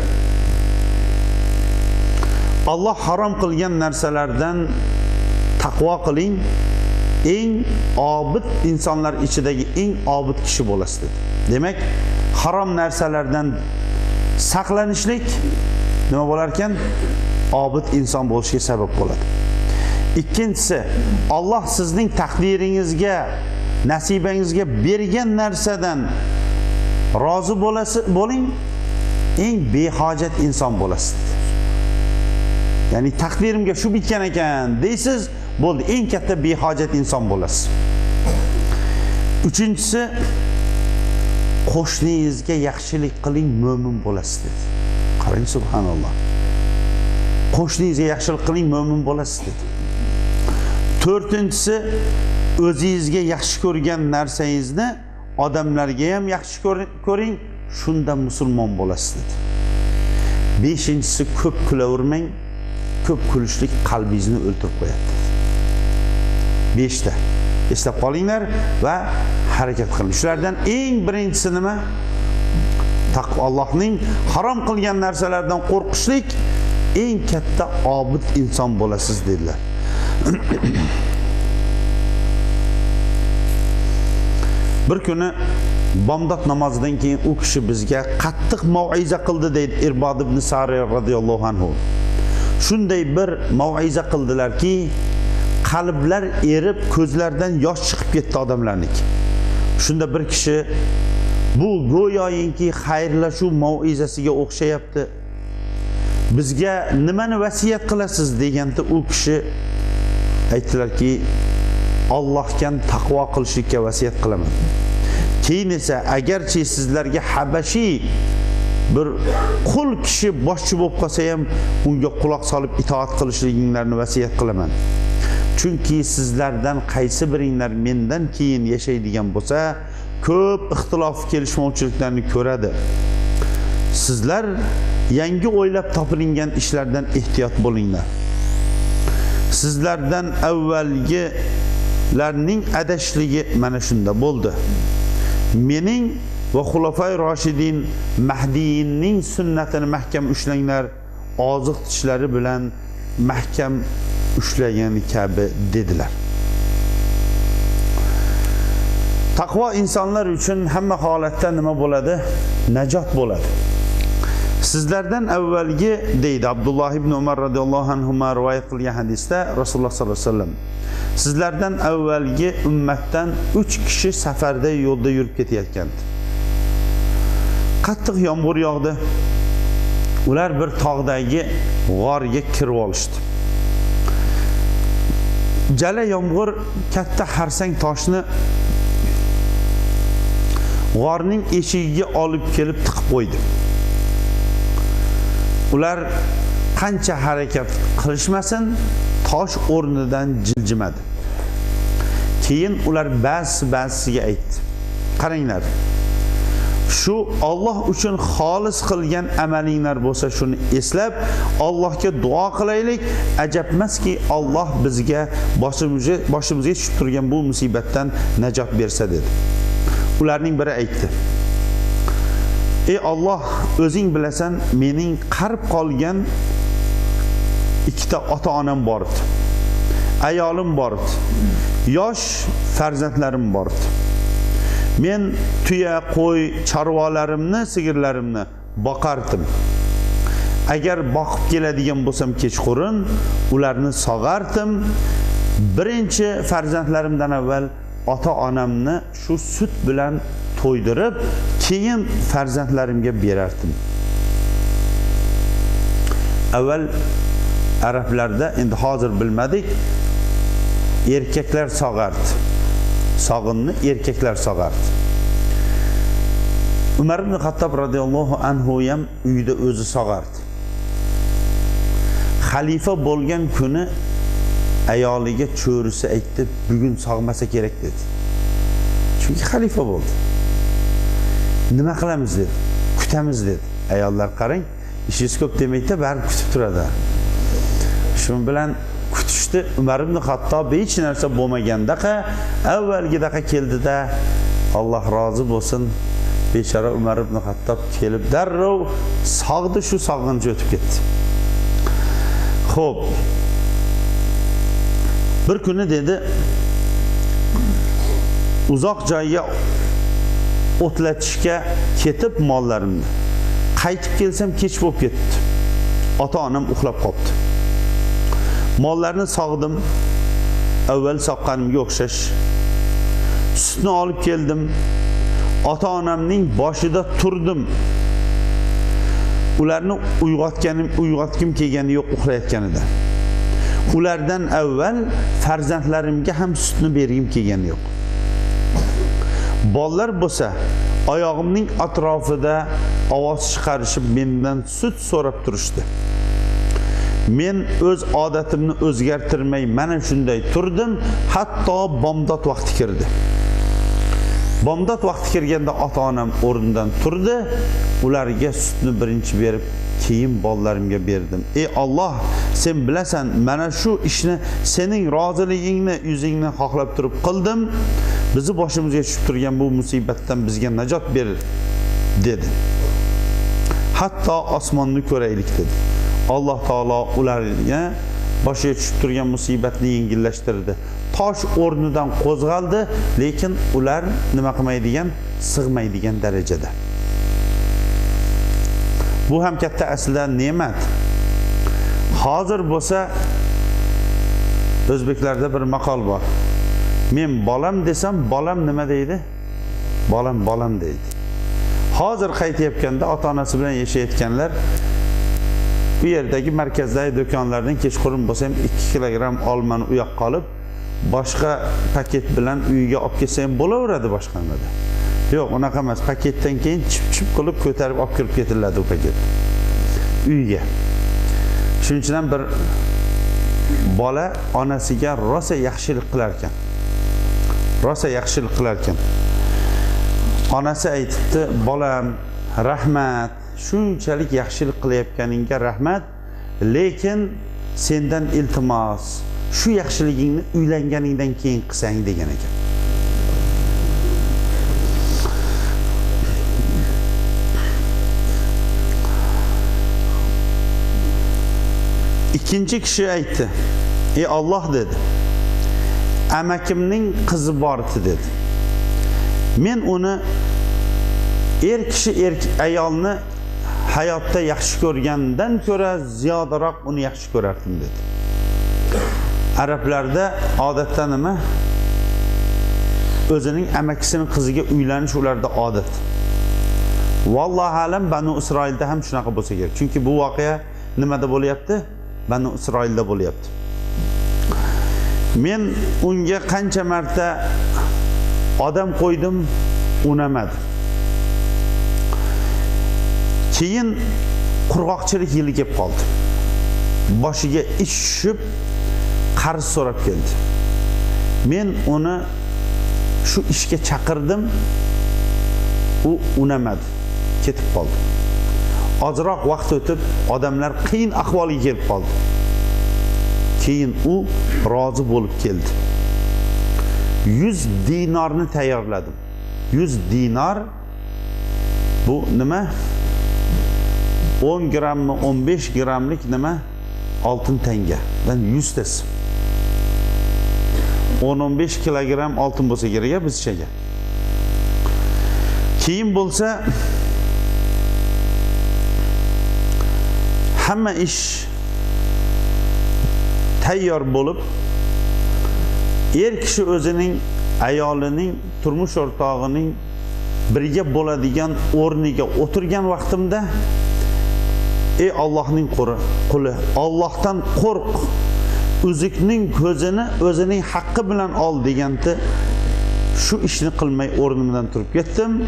A: Alloh harom qilgan narsalardan taqvo qiling, eng obid insonlar ichidagi eng obid kishi bo'lasiz dedi. Demak, harom narsalardan saqlanishlik nima bo'lar ekan? Obid inson bo'lishga sabab bo'ladi. Ikkinchisi, Alloh sizning taqdiringizga, nasibangizga bergan narsadan rozi bo'ling, eng behojat inson bo'lasiz dedi. Ya'ni taqdirimga shu bitgan ekan deysiz, bo'ldi, eng katta behojat inson bo'lasiz. Uchinchisi, qo'shningizga yaxshilik qiling, mo'min bo'lasiz dedi. Qarang, subhanalloh. Qo'shningizga yaxshilik qiling, mo'min bo'lasiz dedi. To'rtinchisi, o'zingizga yaxshi ko'rgan narsangizni odamlarga ham yaxshi ko'ring, shunda musulmon bo'lasiz dedi. Beshinchisi, ko'p kulavermang, ko'p kulishlik qalbingizni o'ltirib qo'yadi dedi. 5 ta. Eslab qolinglar va harakat qiling. Shulardan eng birinchisi nima? Taqvo, Allohning harom qilgan narsalardan qo'rqishlik, eng katta obid inson bo'lasiz dedilar. Bir kuni bomdod namozidan keyin u kishi bizga qattiq mauiza qildi deydi Irbod ibn Sariy radhiyallohu anhu. Shunday bir mauiza qildilarki, qalblar erib, ko'zlardan yosh chiqib ketdi odamlarniki. Shunda bir kishi, bu go'yoyinki xayrlashuv mauizasiga o'xshayapti, bizga nimani vasiyat qilasiz deganda u kishi aytdilarki, Allohga taqvo qilishlikka vasiyat qilaman. Keyin esa agarchi sizlarga habashiy bir qul kishi boshchi bo'lib qolsa ham unga quloq solib itoat qilishliginglarni vasiyat qilaman. Chunki sizlardan qaysi biringlar mendan keyin yashaydigan bo'lsa, ko'p ixtilof kelishmovchiliklarni ko'radi. Sizlar yangi o'ylab topilingan ishlardan ehtiyot bo'linglar. Sizlardan avvalgilarning adashligi mana shunda bo'ldi. Mening va Xulafoi Roshidin Mahdiyinning sunnatini mahkam ushlanglar, oziq tishlari bilan mahkam ushlagan kabi dedilar. Taqvo insonlar uchun hamma holatda nima bo'ladi? Najot bo'ladi. Sizlardan avvalgi deydi Abdulloh ibn Umar radhiyallohu anhu rivoyat qilgan hadisda Rasululloh sollallohu alayhi vasallam, sizlardan avvalgi ummatdan 3 kishi safarda yo'lda yurib ketayotgandi. Qattiq yomg'ir yog'di. Ular bir tog'dagi g'orga kirib olishdi. Jala yomg'ir katta xarsang toshni g'orning eshigiga olib kelib tiqib qo'ydi. Ular qancha harakat qilishmasin, tosh o'rnidan jiljimadi. Keyin ular ba'zi-ba'zisiga aytdi: qaranglar, shu Alloh uchun xolis qilgan amalinglar bo'lsa, shuni eslab Allohga duo qilaylik. Ajabmaski Alloh bizga boshimizga tushib turgan bu musibatdan najot bersa dedi. Ularning biri aytdi: ey Alloh, o'zing bilasan, mening qarib qolgan 2 ta ota-onam bor edi, ayolim bor edi, yosh farzandlarim bor edi. Men tuya, qo'y, chorvalarimni, sigirlarimni boqardim. Agar boqib keladigan bo'lsam kechqurun ularni sog'ardim. Birinchi farzandlarimdan avval ota-onamni shu sut bilan to'ydirib, keyin farzandlarimga berardim. Avval arablarda, endi hozir bilmadik, erkaklar sog'ardi. Sog'inni erkaklar sog'ardi. Umar ibn Xattob radhiyallohu anhu ham uyda o'zi sog'ardi. Xalifa bo'lgan kuni ayoliga cho'risi aytdi, bugun sog'masa kerak dedi. Chunki xalifa bo'ldi. Nima qilamiz dedi. Kutamiz dedi. Ayollar qarang, ishingiz ko'p demaydi, baribir kutib turadi. Shuning bilan kutishdi. Umar ibn Xattob hech narsa bo'lmagandaqa avvalgidaqa keldida, Alloh rozi bo'lsin, bechora Umar ibn Xattob kelib darrov sog'di, shu sog'inchi o'tib ketdi. Xo'p. Bir kuni dedi, uzoq joyga o'tlatishga ketib mollarimni. Qaytib kelsam kech bo'lib ketdi. Ota-onam uxlab qoldi. Mollarni sog'dim. Avval soqqanimga o'xshash. Sutni olib keldim. Ota-onamning boshida turdim. Ularni uyg'otgim kelgani yo'q uxlayotganida. Ulardan avval farzandlarimga ham sutni bergim kelgani yo'q. Bolalar bo'lsa oyog'imning atrofida ovoz chiqarishib mendan sut so'rab turishdi. Men o'z odatimni o'zgartirmay mana shunday turdim, hatto bomdod vaqti kirdi. Bomdod vaqti kirganda ota-onam o'rnidan turdi. Ularga sutni birinchi berib, keyin bolalarimga berdim. Ey Alloh, sen bilasan, mana shu ishni sening roziligingni, yuzingni xohlab turib qildim. Bizni boshimizga tushib turgan bu musibatdan bizga najot ber dedi. Hatto osmonni ko'raylik dedi. Alloh taolo ularga boshiga tushib turgan musibatni yengillashtirdi. Tosh o'rnidan qo'zg'aldi, lekin ular nima qilmaydigan, sig'maydigan darajada. Bu ham katta aslida ne'mat. Hozir bo'lsa o'zbeklarda bir maqol bor. Men bolam desam, bolam nima deydi? Bolam bolam deydi. Hozir qaytayotganda ota-onasi bilan yashayotganlar bu yerdagi markazdagi do'konlardan kechqurun bo'lsa ham 2 kilogramm olmani u yoqqa olib, boshqa paket bilan uyiga olib kelsa ham bo'laveradi boshqa nimada. Yo'q, unaqa emas. Paketdan keyin chip-chip qilib ko'tarib olib kirib ketiladi u paket uyga. Shuning uchun ham bir bola onasiga rosa yaxshilik qilar ekan. Rosa yaxshilik qilar ekan. Onasi aytibdi: "Bolam, rahmat, shunchalik yaxshilik qilayotganingga rahmat, lekin sendan iltimos, shu yaxshiligingni uylanganingdan keyin qilsang" degan ekan. Ikkinchi kishi aytdi: "Ey Alloh" dedi. Amakimning qizi bor edi dedi. Men uni er kishi ayolni hayotda yaxshi ko'rgandan ko'ra ziyodaroq uni yaxshi ko'rardim dedi. Arablarda odatda nima? O'zining amakisining qiziga uylanish ularda odat. Vallohu alam, Banu Isroilda ham shunaqa bo'lsa kerak. Chunki bu voqea nimada bo'lyapti? Banu Isroilda bo'lyapti. Men unga qancha marta odam qo'ydim, unamadi. Keyin qurg'oqchilik yili kelib qoldi. Boshiga ish tushib, qarz so'rab keldi. Men uni shu ishga chaqirdim, u unamadi, ketib qoldi. Ozroq vaqt o'tib, odamlar qiyin ahvolga kelib qoldi. Keyin u rozi bo'lib keldi. 100 dinorni tayyorladim. 100 dinor bu nima? 10 grammi, 15 gramlik nima? Oltin tangadan 100 tasi. 10-15 kilogram oltin bo'lsa kerak bizchaga. Keyin bo'lsa hamma ish tayyor bo'lib, er kishi o'zining ayolining, turmush o'rtog'ining birga bo'ladigan o'rniga o'tirgan vaqtimda, ey Allohning quli, Allohdan qo'rq, uzukning ko'zini o'zining haqqi bilan ol deganda, shu ishni qilmay o'rnimdan turib ketdim.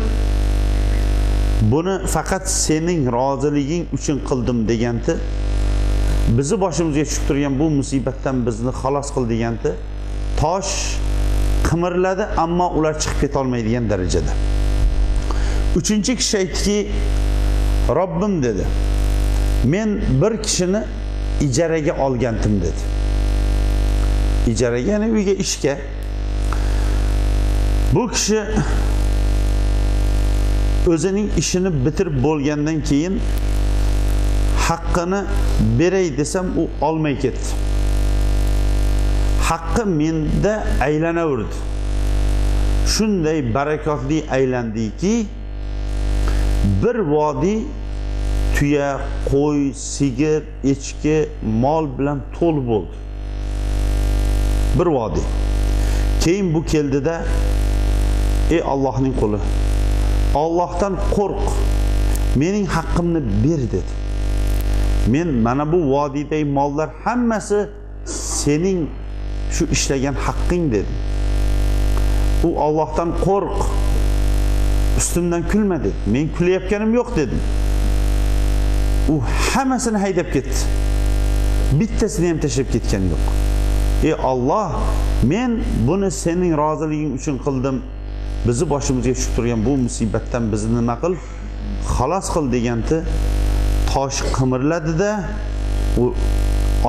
A: Buni faqat sening roziliging uchun qildim deganda, bizni boshimizga tushib turgan bu musibatdan bizni xalos qil deganda, tosh qimirladi, ammo ular chiqib keta olmaydigan darajada. Uchinchi kishi aytdiki, Robbim dedi, men bir kishini ijaraga olgandim dedi. Ijaraga, ya'ni uyga, ishga. Bu kishi o'zining ishini bitirib bo'lgandan keyin haqqini beray desam, u olmay ketdi. Haqqi menda aylanaverdi. Shunday barakotli aylandiki, bir vodiy tuya, qo'y, sigir, echki, mol bilan to'l bo'ldi. Bir vodiy. Keyin bu keldida, ey Allohning quli, Allohdan qo'rq, mening haqqimni ber dedi. Men mana bu vodiydagi mollar hammasi sening shu ishlagan haqqing dedi. U Allohdan qo'rq, ustimdan kulma dedi. Men kulayotganim yo'q dedim. U hammasini haydab ketdi. Bittasini ham tashlab ketgani yo'q. Ey Alloh, men buni sening roziliging uchun qildim. Bizni boshimizga tushib turgan bu musibatdan bizni nima qil? Xalos qil deganda tosh qimirladida, u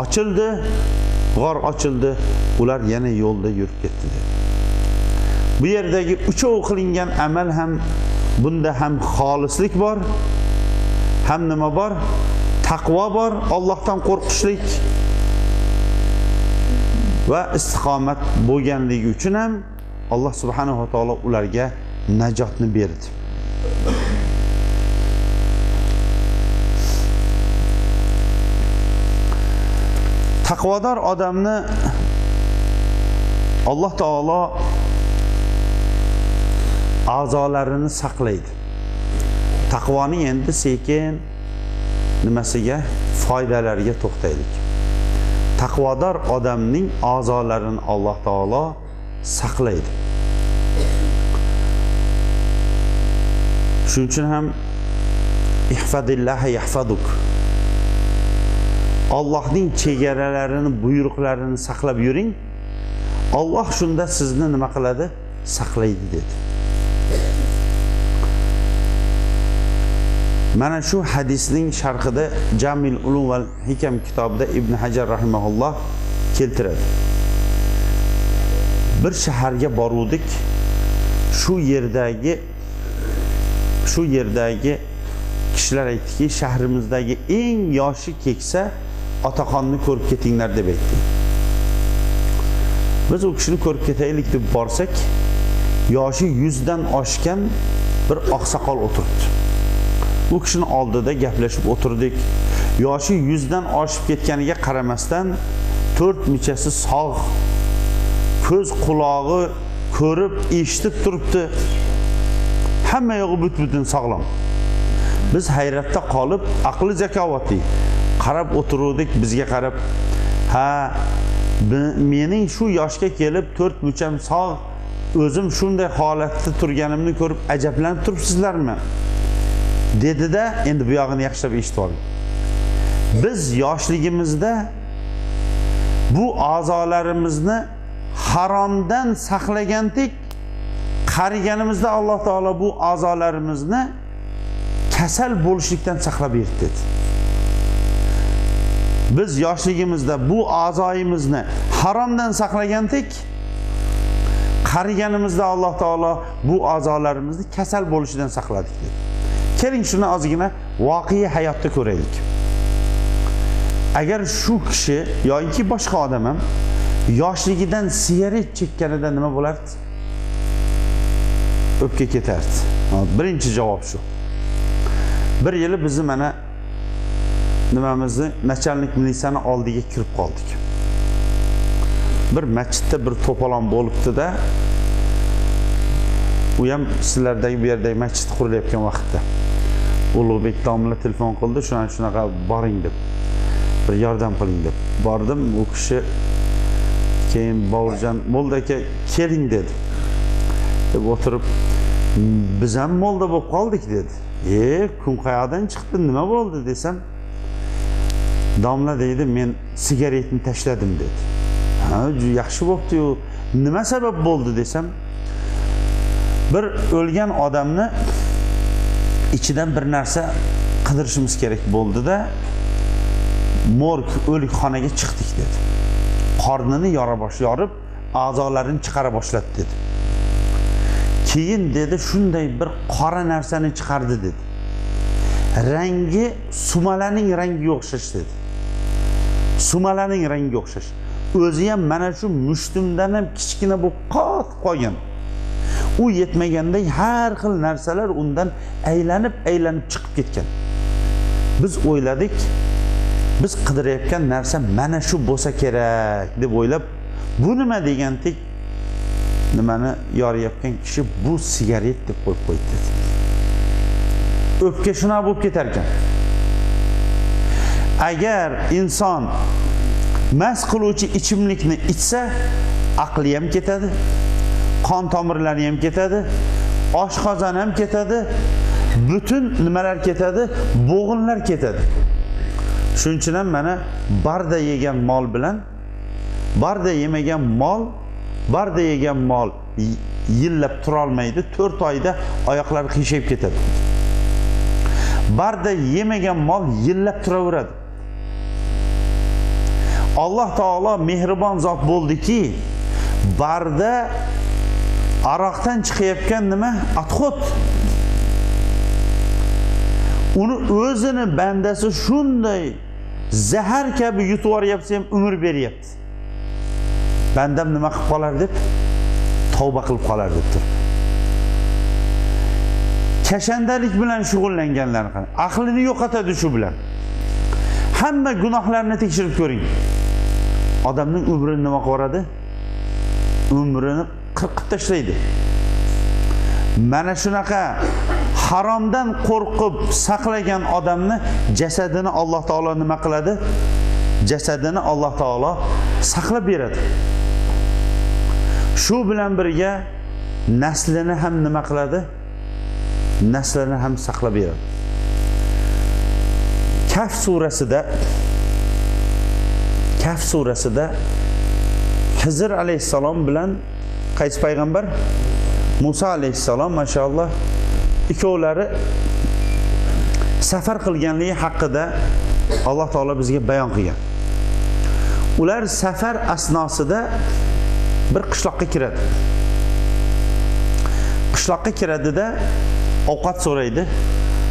A: ochildi, g'or ochildi, ular yana yo'lda yurib ketdi dedi. Bu yerdagi uchov qilingan amal ham, bunda ham xolislik bor, ham nima bor? Taqvo bor, Allohdan qo'rqishlik va istiqomat bo'lganligi uchun ham Alloh subhanahu va taolo ularga najotni berdi. Taqvodor odamni Alloh taolo a'zolarini saqlaydi. Taqvoning endi sekin nimasiga, foydalariga to'xtaylik. Taqvodor odamning a'zolarini Alloh taolo saqlaydi. Shuning uchun ham ihfadillaha yahfaduk. Allohning chegaralarini, buyruqlarini saqlab yuring. Alloh shunda sizni nima qiladi? Saqlaydi dedi. Mana shu hadisning sharhida Jamil Ulum val Hikam kitobida Ibn Hajar rahimahulloh keltiradi. Bir shaharga boruvdik. Shu yerdagi kishilar aytdiki, shahrimizdagi eng yoshi keksa otaxonni ko'rib ketinglar deb aytdi. Biz u kishini ko'rib ketaylik deb borsak, yoshi 100 dan oshgan bir oqsoqol o'tiribdi. U kishini oldida gaplashib o'tirdik. Yoshi 100 dan oshib ketganiga qaramasdan 4 muchasi sog', ko'z qulog'i ko'rib, eshitib turibdi. Hamma yog'i butun sog'lom. Biz hayratda qolib, aqli zakovatli qarab o'tiruvdik, bizga qarab, ha, mening shu yoshga kelib 4 mucham sog', o'zim shunday holatda turganimni ko'rib ajablanib turibsizlarmi? Dedi-da, endi bu yog'ini yaxshilab eshitib oling. Biz yoshligimizda bu a'zolarimizni haromdan saqlagandik, qariganimizda Alloh taolo bu a'zolarimizni kasal bo'lishlikdan saqlab berdi dedi. Biz yoshligimizda bu a'zoyimizni haromdan saqlagandik, qariganimizda Alloh taolo bu a'zolarimizni kasal bo'lishidan saqladik dedi. Keling shuni ozgina voqea hayotda ko'raylik. Agar shu kishi yoki boshqa odam ham yoshligidan sigaret chekkanida nima bo'lardi? O'pka ketardi. Birinchi javob shu. Bir yili bizni mana nimamizni nachalnik milisani oldiga kirib qoldik. Bir masjidda bir to'polon bo'libdi-da. U ham sizlardagi bu yerdagi masjid qurilayotgan vaqtda. Ulug'bek domla telefon qildi, shunaqa boring deb. Bir yordam qiling deb. Bordim, u kishi keyin Boburjon molda aka keling dedi. Deb o'tirib, biz ham molda bo'lib qoldik dedi. Kun qayoqdan chiqdi, nima bo'ldi desam, domla deydi, men sigaretni tashladim dedi. Ha, yaxshi bo'pti-yu, nima sabab bo'ldi desam, bir o'lgan odamni ichidan bir narsa qidirishimiz kerak bo'ldi-da, morg o'likxonaga chiqdik dedi. Qornini yorib, a'zolarini chiqara boshladi dedi. Keyin dedi, shunday bir qora narsani chiqardi dedi. Rangi sumalaning rangiga o'xshash dedi. Sumalaning rangiga o'xshash. O'zi ham mana shu mushtumdan ham kichkina bo'lib qotib qolgan. U yetmaganda har xil narsalar undan aylanib-aylanib chiqib ketgan. Biz o'yladik, biz qidirayotgan narsa mana shu bo'lsa kerak deb o'ylab, bu nima degandik, nimani yoriyotgan kishi bu sigaret deb qo'yib qo'ydi dedi. O'pka shuna bo'lib ketar ekan. Agar inson mast qiluvchi ichimlikni ichsa, aqli ham ketadi, qon tomirlari ham ketadi, oshqozon ham ketadi, butun nimalar ketadi, bo'g'inlar ketadi. Shuning uchun ham mana barda yegan mol bilan barda yemagan mol, barda yegan mol yillab turolmaydi, 4 oyda oyoqlari qiyshayib ketadi. Barda yemagan mol yillab turaveradi. Alloh taolo mehribon zot bo'ldiki, barda aroqdan chiqayotgan nima? Atxot. Uni o'zini bandasi shunday zahar kabi yutib yuboryapsa ham umr beryapti. Bandam nima qilib qolar deb, tavba qilib qolar deb turib. Kashandalik bilan shug'ullanganlar qani? Aqlini yo'qotadi shu bilan. Hamma gunohlarni tekshirib ko'ring. Odamning umrini nima qiladi? Umrini qirqib tashlaydi. Mana shunaqa haromdan qo'rqib saqlagan odamni jasadini Alloh taolo nima qiladi? Jasadini Alloh taolo saqlab beradi. Shu bilan birga naslini ham nima qiladi? Naslini ham saqlab beradi. Kaf surasida Hizr alayhissalom bilan qaysi payg'ambar? Musa alayhissalom mashalloh ikkovlari safar qilganligi haqida Alloh taolo bizga bayon qilgan. Ular safar asnosida bir qishloqqa kiradi. Qishloqqa kiradida ovqat so'raydi.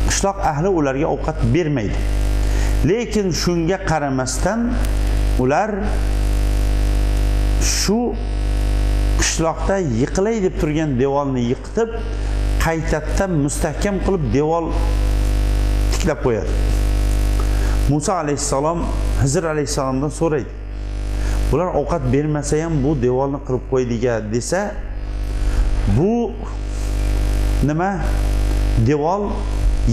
A: Qishloq ahli ularga ovqat bermaydi. Lekin shunga qaramasdan ular shu qishloqda yiqilay deb turgan devorni yiqitib, qaytadan mustahkam qilib devor tiklab qo'yadi. Musa alayhissalom Hizr alayhissalomdan so'raydi. Bular ovqat bermasa ham bu devorni qilib qo'ydiga desa, bu nima? Devor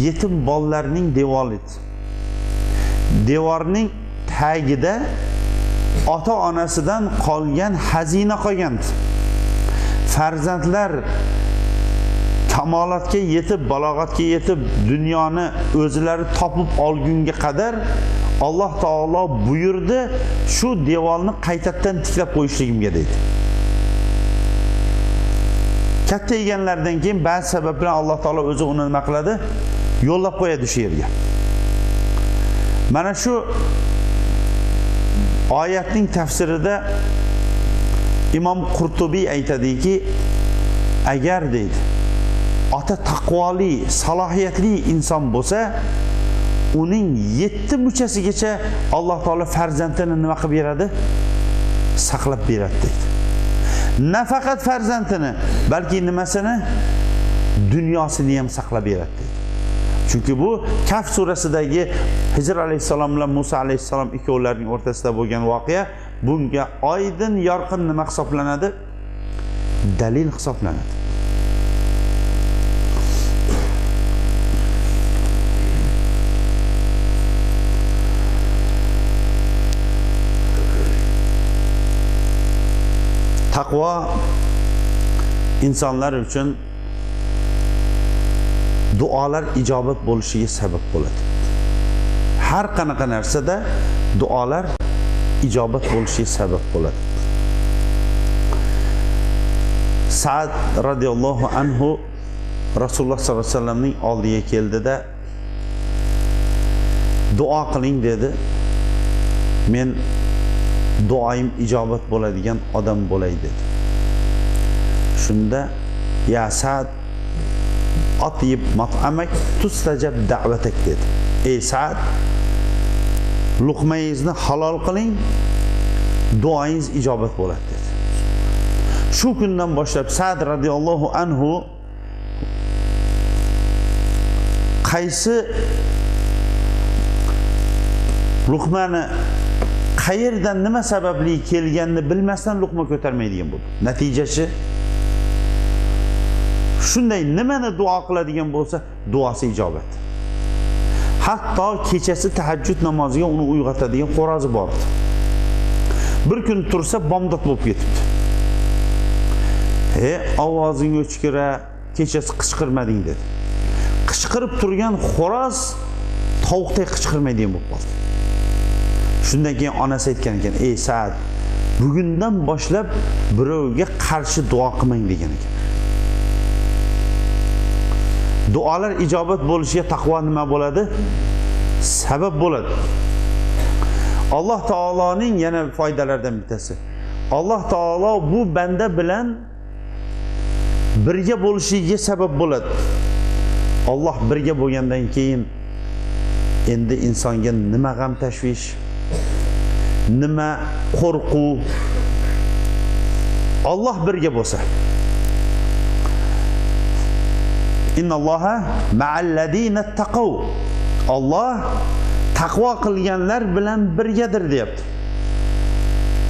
A: yetim bolalarning devori. Devorning tagida ota-onasidan qolgan xazina qolgan. Farzandlar kamolatga yetib, balog'atga yetib, dunyoni o'zlari topib olgunga qadar Alloh taolo buyurdi, shu devorni qaytadan tiklab qo'yishligimga deydi. Katta yeganlardan keyin ba'zi sabab bilan Alloh taolo o'zi uni nima qiladi? Yo'llab qo'yadi shu yerga. Mana shu oyatning tafsirida Imom Qurtubiy aytadiki, agar deydi, ota taqvoli, salohiyatli inson bo'lsa, uning 7 muchasigacha Alloh taolo farzandini nima qilib beradi? Saqlab beradi deydi. Nafaqat farzandini, balki nimasini? Dunyosini ham saqlab beradi deydi. Chunki bu Kaf surasidagi Hijr alayhissalom bilan Musa alayhissalom ikkovlarining o'rtasida bo'lgan voqea bunga oydin yorqin nima hisoblanadi? Dalil hisoblanadi. Taqvo insonlar uchun duolar ijobat bo'lishiga sabab bo'ladi. Har qanaqa narsada duolar ijobat bo'lishiga sabab bo'ladi. Sa'd radhiyallohu anhu Rasululloh sollallohu alayhi vasallamning oldiga keldida duo qiling dedi. Men duoyim ijobat bo'ladigan odam bo'lay dedi. Shunda ya Sa'd atyib mat'amak tustajab da'vatak dedi. Ey Sa'd, luqmangizni halol qiling, duoyingiz ijobat bo'ladi dedi. Shu kundan boshlab Sa'd radhiyallohu anhu qaysi luqmani qayerdan nima sababli kelganini bilmasdan luqma ko'tarmaydigan bo'ldi. Natijasi shunday nimani duo qiladigan bo'lsa, duosi ijobat. Hatto kechasi tahajjud namoziga uni uyg'otadigan xo'rozi bor edi. Bir kun tursa bomdod bo'lib ketibdi. Ovozing o'chkira, kechasi qichqirmading dedi. Qichqirib turgan xo'roz tovuqdek qichqirmaydigan bo'lib qoldi. Shundan keyin onasi aytgan ekan, ey Sa'd, bugundan boshlab birovga qarshi duo qilmang degan ekan. Duolar ijobat bo'lishiga taqvo nima bo'ladi? Sabab bo'ladi. Alloh taoloning yana foydalaridan bittasi. Alloh taolo bu banda bilan birga bo'lishiga sabab bo'ladi. Alloh birga bo'lgandan keyin endi insonga nima g'am tashvish, nima qo'rquv? Alloh birga bo'lsa. Innalloha ma'alladina taqav. Alloh taqvo qilganlar bilan birgadir deyapti.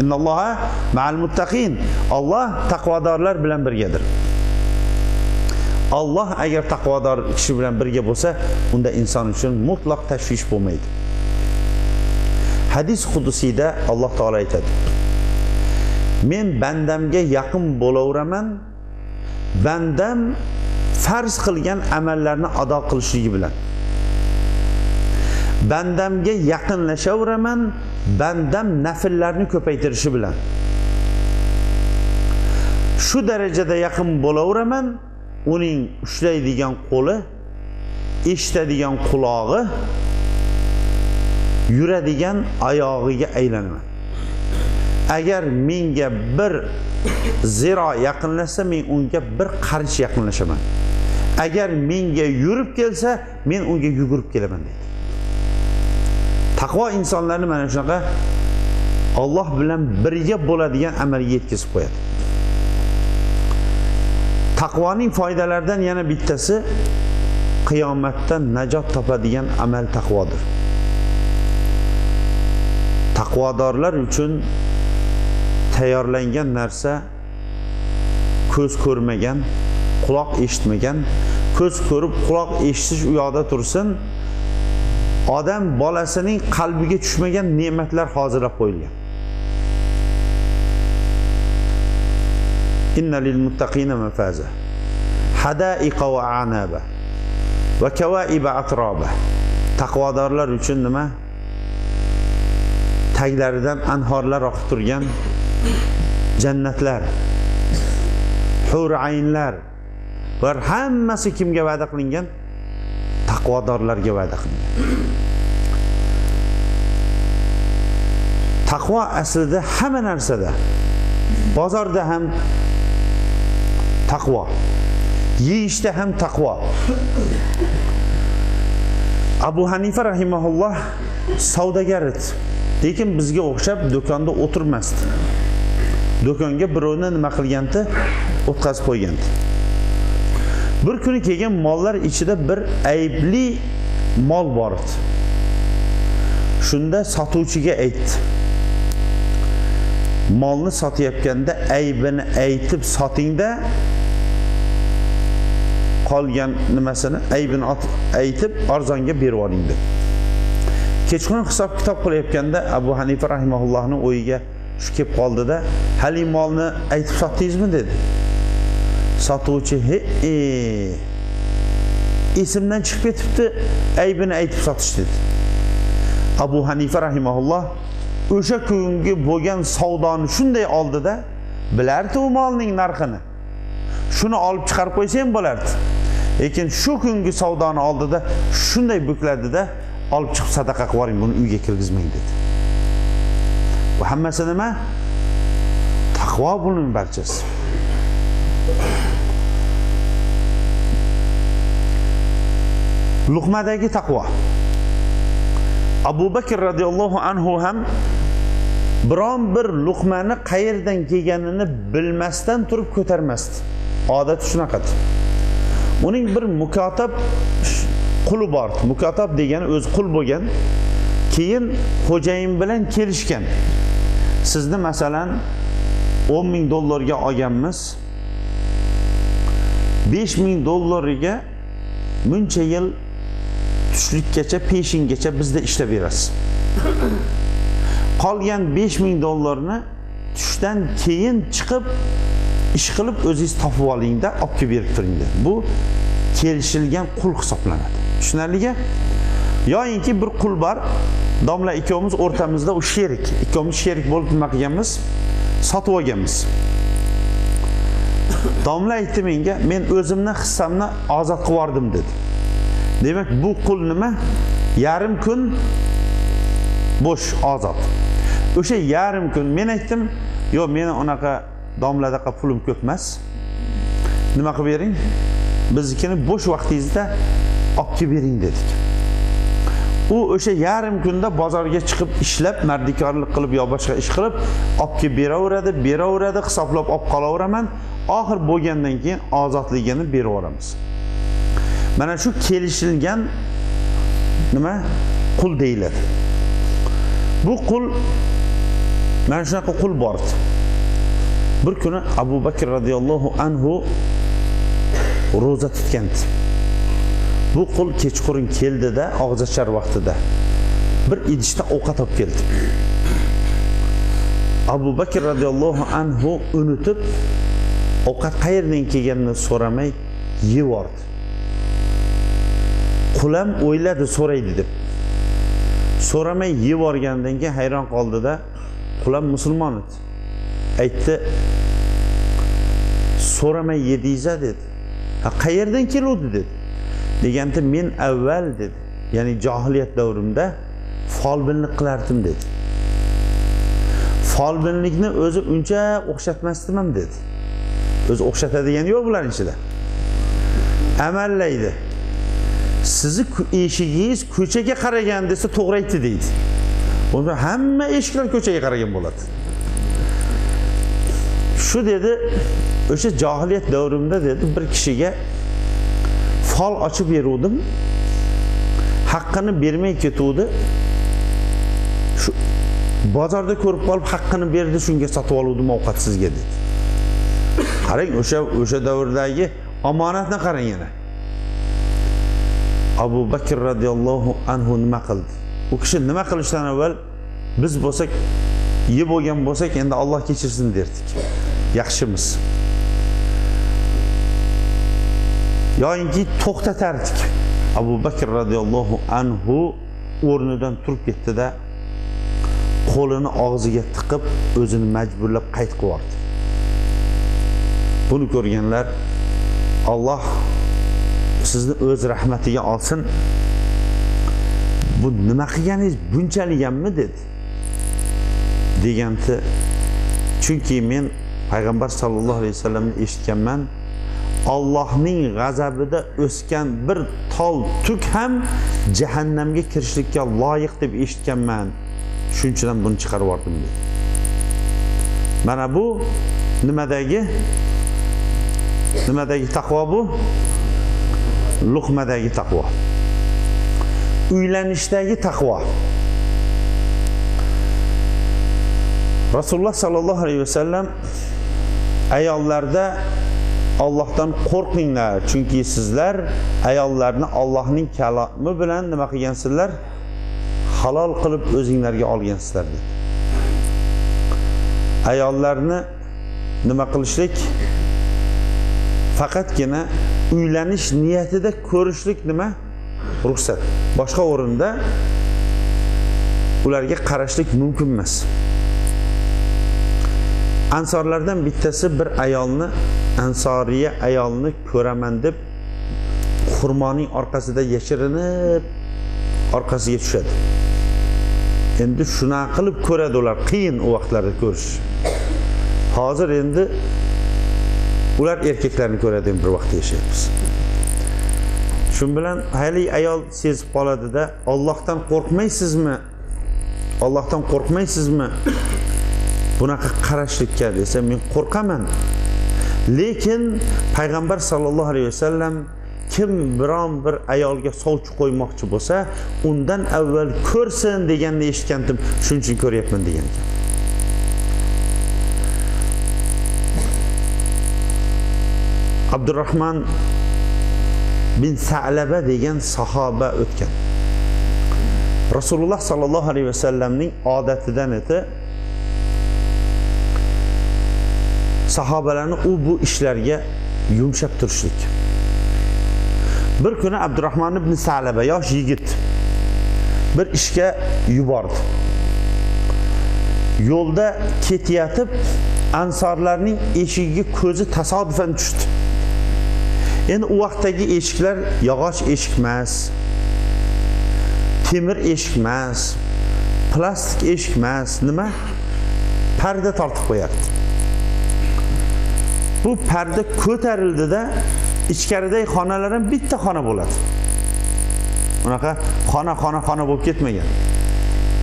A: Innalloha ma'al muttaqin. Alloh taqvodorlar bilan birgadir. Alloh agar taqvodor kishi bilan birga bo'lsa, unda inson uchun mutlaq tashvish bo'lmaydi. Hadis qudusiyda Alloh taolo aytadi: Men bandamga yaqin bo'laveraman, bandam farz qilgan amallarni ado qilishligi bilan. Bandamga yaqinlashaveraman, bandam nafllarni ko'paytirishi bilan. Shu darajada yaqin bo'laveraman, uning ushlaydigan qo'li, eshitadigan qulog'i, yuradigan oyog'iga aylanaman. Agar menga bir ziro yaqinlashsa, men unga bir qarich yaqinlashaman. Agar menga yurib kelsa, men unga yugurib kelaman deydi. Taqvo insonlarni mana shunaqa Alloh bilan birga bo'ladigan amalga yetkazib qo'yadi. Taqvoning foydalaridan yana bittasi qiyomatda najot topadigan amal taqvodir. Taqvodorlar uchun tayyorlangan narsa ko'z ko'rmagan, quloq eshitmagan, ko'z ko'rib quloq eshitish u yoqda tursin, odam bolasining qalbiga tushmagan ne'matlar hozirlab qo'yilgan. Inna lil muttaqina mafaza, hadaiqa va anaba va kawaiba atroba. Taqvodorlar uchun nima? Taglaridan anhorlar oqib turgan jannatlar, hur aynlar, bular hammasi kimga va'da qilingan? Taqvodorlarga va'da qilingan. Taqvo aslida hamma narsada, bozorda ham taqvo, yeyishda ham taqvo. Abu Hanifa rahimahulloh savdogar edi, lekin bizga o'xshab do'konda o'tirmasdi. Do'konga birovni nima qilgandi? O'tkazib qo'ygandi. Bir kuni kelgan mollar ichida bir aybli mol bor edi. Shunda sotuvchiga aytdi: molni sotayotganda aybini aytib sotingda, qolgan nimasini aybini aytib arzonga berib oling deb. Kechqurun hisob kitob qilayotganda Abu Hanifa rahimahullohning o'yiga shu kelib qoldida, hali molni aytib sotdingizmi dedi. Sotuvchi he esimdan chiqib ketibdi, aybini aytib sotish dedi. Abu Hanifa rahimahulloh o'sha kungi bo'lgan savdoni shunday oldida bilardi u molning narxini. Shuni olib chiqarib qo'ysa ham bo'lardi. Lekin shu kungi savdoni oldida shunday bukladida, olib chiqib sadaqa qilib yuboring, buni uyga kirgizmang dedi. Bu hammasi nima? Taqvo buning barchasi. Luqmadagi taqvo. Abu Bakr radhiyallohu anhu ham biron bir luqmani qayerdan kelganini bilmasdan turib ko'tarmasdi. Odati shunaqadi. Uning bir mukotab quli bor. Mukotab degani o'zi qul bo'lgan, keyin xo'jayin bilan kelishgan. Sizni masalan 10.000 dollarga olganmiz. 5.000 dollariga muncha yil tushlikkacha, peshingacha bizda ishlab berasiz. Qolgan 5.000 dollarni tushdan keyin chiqib ish qilib o'zingiz topib olingda, olib kelib berib turingda. Bu kelishilgan qul hisoblanadi. Tushunarlimi? Yoyinki bir qul bor, domla ikkovimiz o'rtamizda u sherik, ikkovimiz sherik bo'lib nima qilganmiz? Sotib olganmiz. Domla aytdi menga, men o'zimni hissamni ozod qilib yubordim dedi. Demak, bu qul nima? Yarim kun bo'sh, ozod. O'sha yarim kun men aytdim, yo'q, meni unaqa domladaqa pulim ko'p emas. Nima qilib bering? Biznikini bo'sh vaqtingizda olib kelib bering dedik. U o'sha yarim kunda bozorga chiqib ishlab, mardikorlik qilib yo boshqa ish qilib olib kelib beraveradi, beraveradi, hisoblab olib qolaveraman. Oxir bo'lgandan keyin ozodligini berib yuboramiz. Mana shu kelishilgan nima? Qul deyiladi. Bu qul, mana shunaqa qul bor edi. Bir kuni Abu Bakr radhiyallohu anhu ro'za tutgandi. Bu qul kechqurun keldida, og'zochar vaqtida bir idishda ovqat olib keldi. Abu Bakr radhiyallohu anhu unutib, ovqat qayerdan kelganini so'ramay yevordi. Qul ham o'yladi so'raydi deb. So'ramay yevorgandan keyin hayron qoldida, qul ham musulmon edi. Aytdi, so'ramay yedingiz-a dedi. Ha, qayerdan keluvdi dedi. Deganda men avval dedi, ya'ni johiliyat davrimda folbinlik qilardim dedi. Folbinlikni o'zi uncha o'xshatmasdim ham dedi. O'zi o'xshatadigan yo'q bularning ichida. Amallaydi. Sizni eshigingiz ko'chaga qaragan desa to'g'ri aytdi deydi. Unda hamma eshiklar ko'chaga qaragan bo'ladi. Shu dedi, o'sha johiliyat davrimda dedi, bir kishiga fol ochib beruvdim, haqqini bermay ketuvdi. Shu bozorda ko'rib qolib haqqini berdi, shunga sotib oluvdim ovqat sizga dedi. Qarang, o'sha davrdagi omonatni qarang yana. Abu Bakr radhiyallohu anhu nima qildi? U kishi nima qilishdan avval biz bo'lsak, yeb bo'lgan bo'lsak, endi Alloh kechirsin derdik. Yaxshimiz. Yoyinki to'xtatardik. Abu Bakr radhiyallohu anhu o'rnidan turib ketdi-da, qo'lini og'ziga tiqib, o'zini majburlab qayt qilib yubordi. Buni ko'rganlar, Alloh sizni o'z rahmatiga olsin. Bu nima qilganingiz bunchalik hammi dedi. Deganda, chunki men payg'ambar sallallohu alayhi vasallamni eshitganman. Allohning g'azabida o'sgan bir tol tuk ham jahannamga kirishlikka loyiq deb eshitganman. Shuning uchun buni chiqarib yubordim dedi. Mana bu nimadagi? Nimadagi taqvo bu? Luqmadagi taqvo. Uylanishdagi taqvo. Rasululloh sallallohu alayhi vasallam ayollarda Allohdan qo'rqinglar, chunki sizlar ayollarni Allohning kalomi bilan nima qilgansizlar? Halol qilib o'zinglarga olgansizlar dedi. Ayollarni nima qilishlik? Faqatgina uylanish niyatida ko'rishlik nima? Ruxsat. Boshqa o'rinda ularga qarashlik mumkin emas. Ansorlardan bittasi bir ayolni, ansoriya ayolni ko'raman deb xurmoning orqasida yashirinib orqasiga tushadi. Endi shunaqa qilib ko'radi ular, qiyin u vaqtlarda ko'rish. Hozir endi ular erkaklarni ko'radi, bir vaqtda yashaymiz. Shu bilan hali ayol sezib qoladida, Allohdan qo'rqmaysizmi? Allohdan qo'rqmaysizmi? Bunaqa qarashlikka desa, men qo'rqaman. Lekin payg'ambar sallallohu alayhi vasallam kim biron bir ayolga sovchi qo'ymoqchi bo'lsa, undan avval ko'rsin deganni eshitgandim, shuning uchun ko'ryapman degan ekan. Abdurrahman bin Sa'laba degan sahoba o'tgan. Rasululloh sallallohu alayhi vasallamning odatidan edi. Sahobalarni u bu ishlarga yumshab turishlik. Bir kuni Abdurrahman ibn Sa'laba yosh yigit bir ishga yubordi. Yo'lda ketayotib Ansorlarning eshigiga ko'zi tasodifan tushdi. Endi u vaqtdagi eshiklar yog'och eshik emas, temir eshik emas, plastik eshik emas, nima? Parda tortib qo'yardi. Bu parda ko'tarildida ichkaridagi xonalar ham bitta xona bo'ladi. Unaqa xona xona xona bo'lib ketmagan.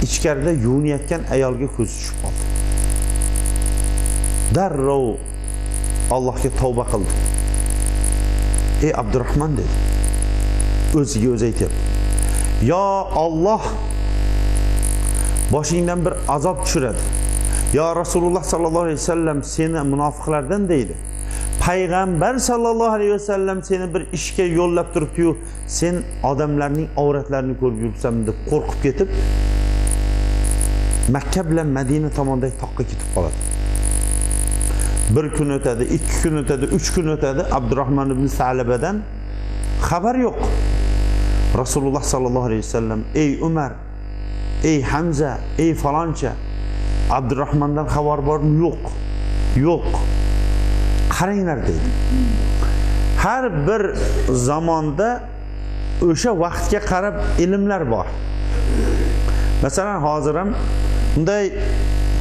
A: Ichkarida yuvinayotgan ayolga ko'zi tushib qoldi. Darrov Allohga tavba qildi. Ey Abdurrahman dedi. O'ziga o'zi aytyapti. Yo Alloh boshingdan bir azob tushiradi. Yo Rasululloh sallallohu alayhi vasallam seni munofiqlardan deydi. Payg'ambar sallallohu alayhi vasallam seni bir ishga yo'llab turibdi-yu, sen odamlarning avratlarini ko'rib yuribsan deb qo'rqib ketib, Makka bilan Madina tomondagi toqqa ketib qoladi. Bir kun o'tadi, 2 kun o'tadi, 3 kun o'tadi, Abdurrahman ibn Salabadan xabar yo'q. Rasululloh sallallohu alayhi vasallam: "Ey Umar, ey Hamza, ey faloncha, Abdurrahmandan xabar bormi? Yo'q. Yo'q. Qaranglar" dedi. Har bir zamonda o'sha vaqtga qarab ilmlar bor. Masalan, hozir ham bunday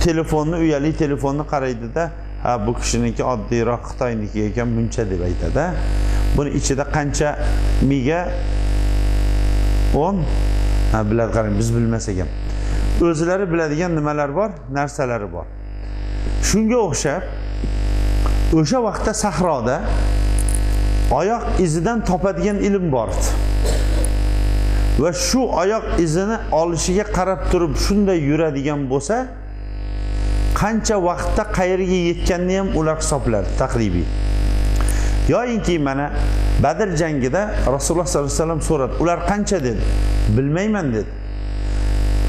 A: telefonni, uyali telefonni qaraydida, ha, bu kishiniki oddiyroq Xitoyniki ekan buncha deb aytadi. Buni ichida qancha mega 10 ha, biladi, qarang, biz bilmasak ham. O'zlari biladigan nimalar bor, narsalari bor. Shunga o'xshab o'sha vaqtda sahroda oyoq izidan topadigan ilm bor edi. Va shu oyoq izini olishiga qarab turib shunday yuradigan bo'lsa, qancha vaqtda qayerga yetganini ham ular hisoblardi taqribiy. Yoyinki mana Badr jangida Rasululloh sollallohu alayhi vasallam so'radi, ular qancha dedi? Bilmayman dedi.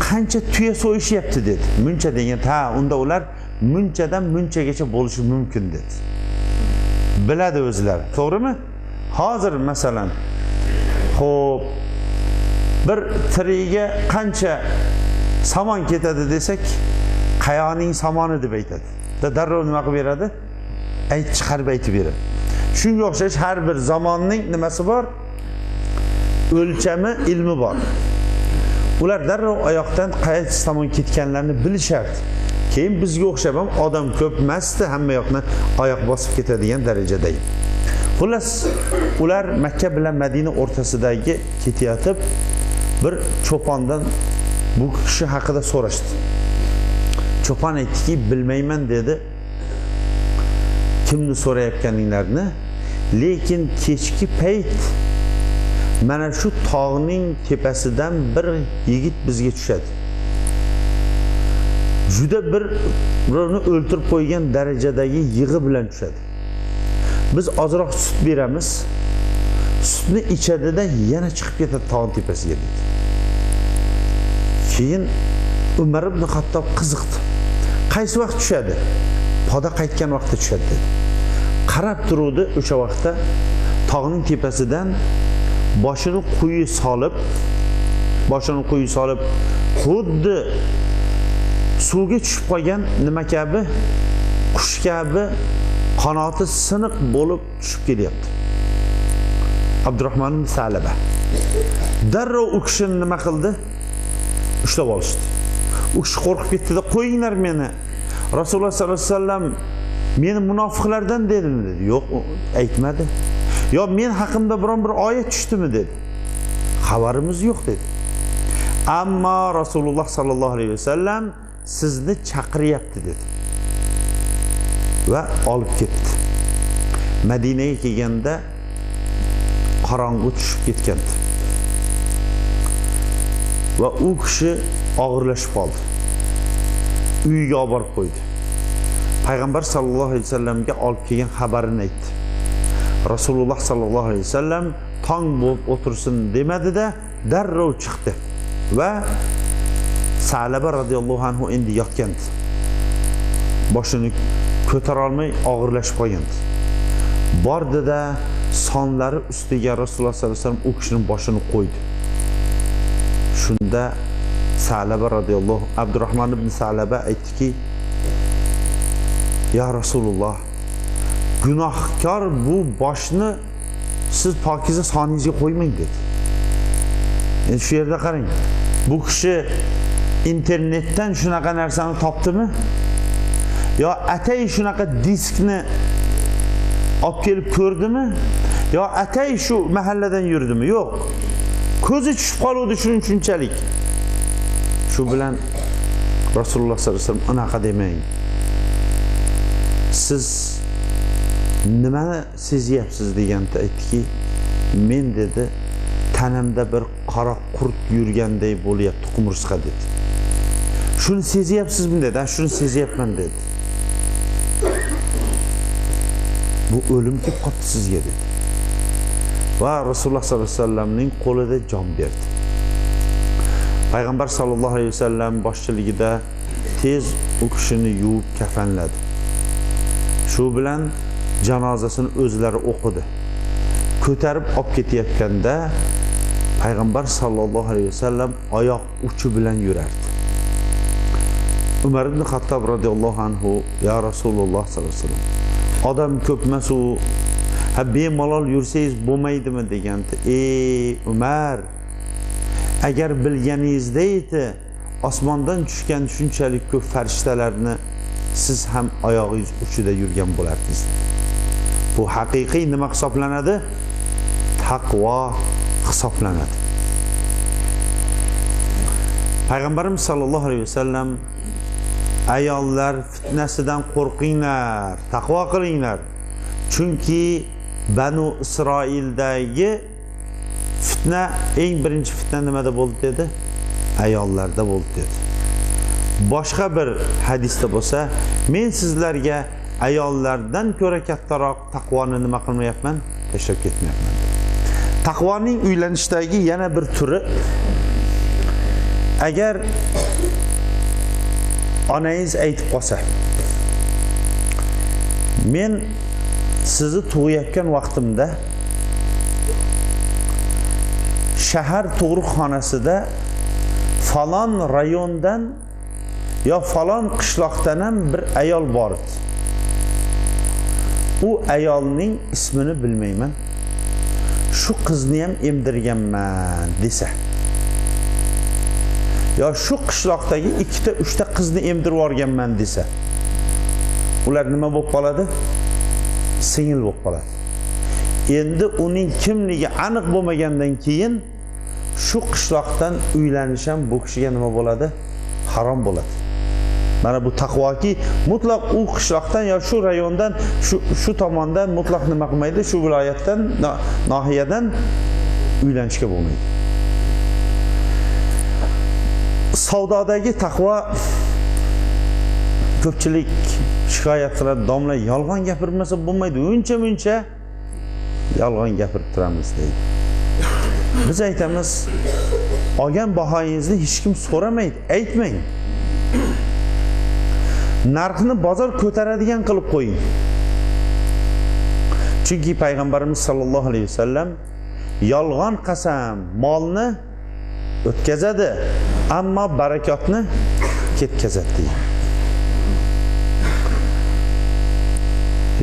A: Qancha tuya so'yishyapti dedi. Muncha degan, ha, unda ular munchadan munchagacha bo'lishi mumkin dedi. Biladi o'zlari, to'g'rimi? Hozir masalan, xo'p, bir tiriga qancha somon ketadi desak, qayoning somoni deb aytadi. Darrov nima qilib beradi? Ayt chiqarib aytib beradi. Shunga o'xshash har bir zamonning nimasi bor? O'lchami, ilmi bor. Ular darrov oyoqdan qaysi tomon ketganlarini bilishardi. Keyin bizga o'xshab ham odam ko'p emasdi, hamma yoqni oyoq bosib ketadigan darajadagi. Xullas, ular Makka bilan Madina o'rtasidagi ketayotib bir cho'pondan bu kishi haqida so'rashdi. Cho'pon aytdiki, bilmayman dedi. Kimni so'rayotganinglarni, lekin kechki payt mana shu tog'ning tepasidan bir yigit bizga tushadi. Juda bir birovni o'ltirib qo'ygan darajadagi yig'i bilan tushadi. Biz ozroq sut beramiz. Sutni ichadida yana chiqib ketadi tog'ning tepasiga dedi. Keyin Umar ibn Xattob qiziqdi. Qaysi vaqt tushadi? Poda qaytgan vaqtda tushadi dedi. Qarab turuvdi o'sha vaqtda tog'ning tepasidan boshini quyi solib, xuddi suvga tushib qolgan nima kabi, qush kabi qanoti siniq bo'lib tushib kelyapti. Abdurrahman ibn Salaba. Darrov u kishini nima qildi? Ushlab olishdi. U kishi qo'rqib ketdi-da, qo'yinglar meni. Rasululloh sollallohu alayhi vasallam meni munofiqlardan dedimi dedi. Yo'q, aytmadi. Yo men haqimda biron bir oyat tushdimi dedi. Xabarimiz yo'q dedi. Ammo Rasululloh sollallohu alayhi vasallam sizni chaqiryapti dedi. Va olib ketdi. Madinaga kelganda qorong'u tushib ketgandi. Va u kishi og'irlashib qoldi. Uyiga olib borib qo'ydi. Payg'ambar sallallohu alayhi vasallamga olib kelgan xabarini aytdi. Rasululloh sallallohu alayhi vasallam tong bo'lib o'tirsin demadi-da, darrov chiqdi va Salaba radhiyallohu anhu endi yotgandi. Boshini ko'tara olmay og'irlashib qolgandi. Bordida sonlari ustiga Rasululloh sollallohu alayhi vasallam u kishining boshini qo'ydi. Shunda Salaba radhiyallohu Abdurrahman ibn Salaba aytdiki: Ya Rasululloh, gunohkor bu boshni siz pokiza soningizga qo'ymang dedi. Endi shu yerda qarang, bu kishi internetdan shunaqa narsani topdimi? Yo atay shunaqa diskni olib kelib ko'rdimi? Yo atay shu mahalladan yurdimi? Yo'q. Ko'zi tushib qoluvdi shuning shunchalik. Shu bilan Rasululloh sollallohu alayhi vasallam unaqa demang. Siz nimani sezyapsiz deganda aytdiki, men dedi, tanamda bir qora qurt yurganday bo'lyapti, qumursqa dedi. Shuni sezyapsizmi dedi. Ha, shuni sezyapman dedi. Bu o'lim kelib qoldi sizga dedi. Va Rasululloh sollallohu alayhi vasallamning qo'lida jon berdi. Payg'ambar sollallohu alayhi vasallam boshchiligida tez u kishini yuvib kafanladi. Shu bilan janozasini o'zlari o'qidi. Ko'tarib olib ketayotganda Payg'ambar sollallohu alayhi vasallam oyoq uchi bilan yurardi. Umar ibn Xattob radhiyallohu anhu, ya Rasululloh sollallohu alayhi vasallam, odam ko'p emas u, ha bemalol yursangiz bo'lmaydimi deganda, ey Umar, agar bilganingizda edi, osmondan tushgan shunchalik ko'p farishtalarni siz ham oyog'ingiz uchida yurgan bo'lardingiz. Bu haqiqiy nima hisoblanadi? Taqvo hisoblanadi. Payg'ambarimiz sollallohu alayhi vasallam ayollar fitnasidan qo'rqinglar, taqvo qilinglar. Chunki Banu Isroildagi fitna, eng birinchi fitna nimada bo'ldi dedi? Ayollarda bo'ldi dedi. Boshqa bir hadisda bo'lsa, men sizlarga ayollardan ko'ra kattaroq taqvoni nima qilmayapman? Tashlab ketmayapman. Taqvoning uylanishdagi yana bir turi, agar onangiz aytib qolsa, men sizni tug'ayotgan vaqtimda shahar tug'ruqxonasida falon rayondan yo falon qishloqdan ham bir ayol bor edi. U ayolning ismini bilmayman. Shu qizni ham emdirganman desa, yo shu qishloqdagi ikkita, uchta qizni emdirib yuborganman desa, ular nima bo'lib qoladi? Singil bo'lib qoladi. Endi uning kimligi aniq bo'lmagandan keyin shu qishloqdan uylanish ham bu kishiga nima bo'ladi? Harom bo'ladi. Mana bu taqvoki mutlaq u qishloqdan yo shu rayondan, shu tomondan mutlaq nima qilmaydi? Shu viloyatdan, nohiyadan uylanishga bo'lmaydi. Savdodagi taqvo, ko'pchilik shikoyat qiladi, domla yolg'on gapirmasa bo'lmaydi, uncha-muncha yolg'on gapirib turamiz deydi. Biz aytamiz, olgan bahoyingizni hech kim so'ramaydi, aytmang. Narxni bozor ko'taradigan qilib qo'ying. Chunki Payg'ambarimiz sollallohu alayhi vasallam yolg'on qasam molni o'tkazadi, ammo barakotni ketkazadi degan.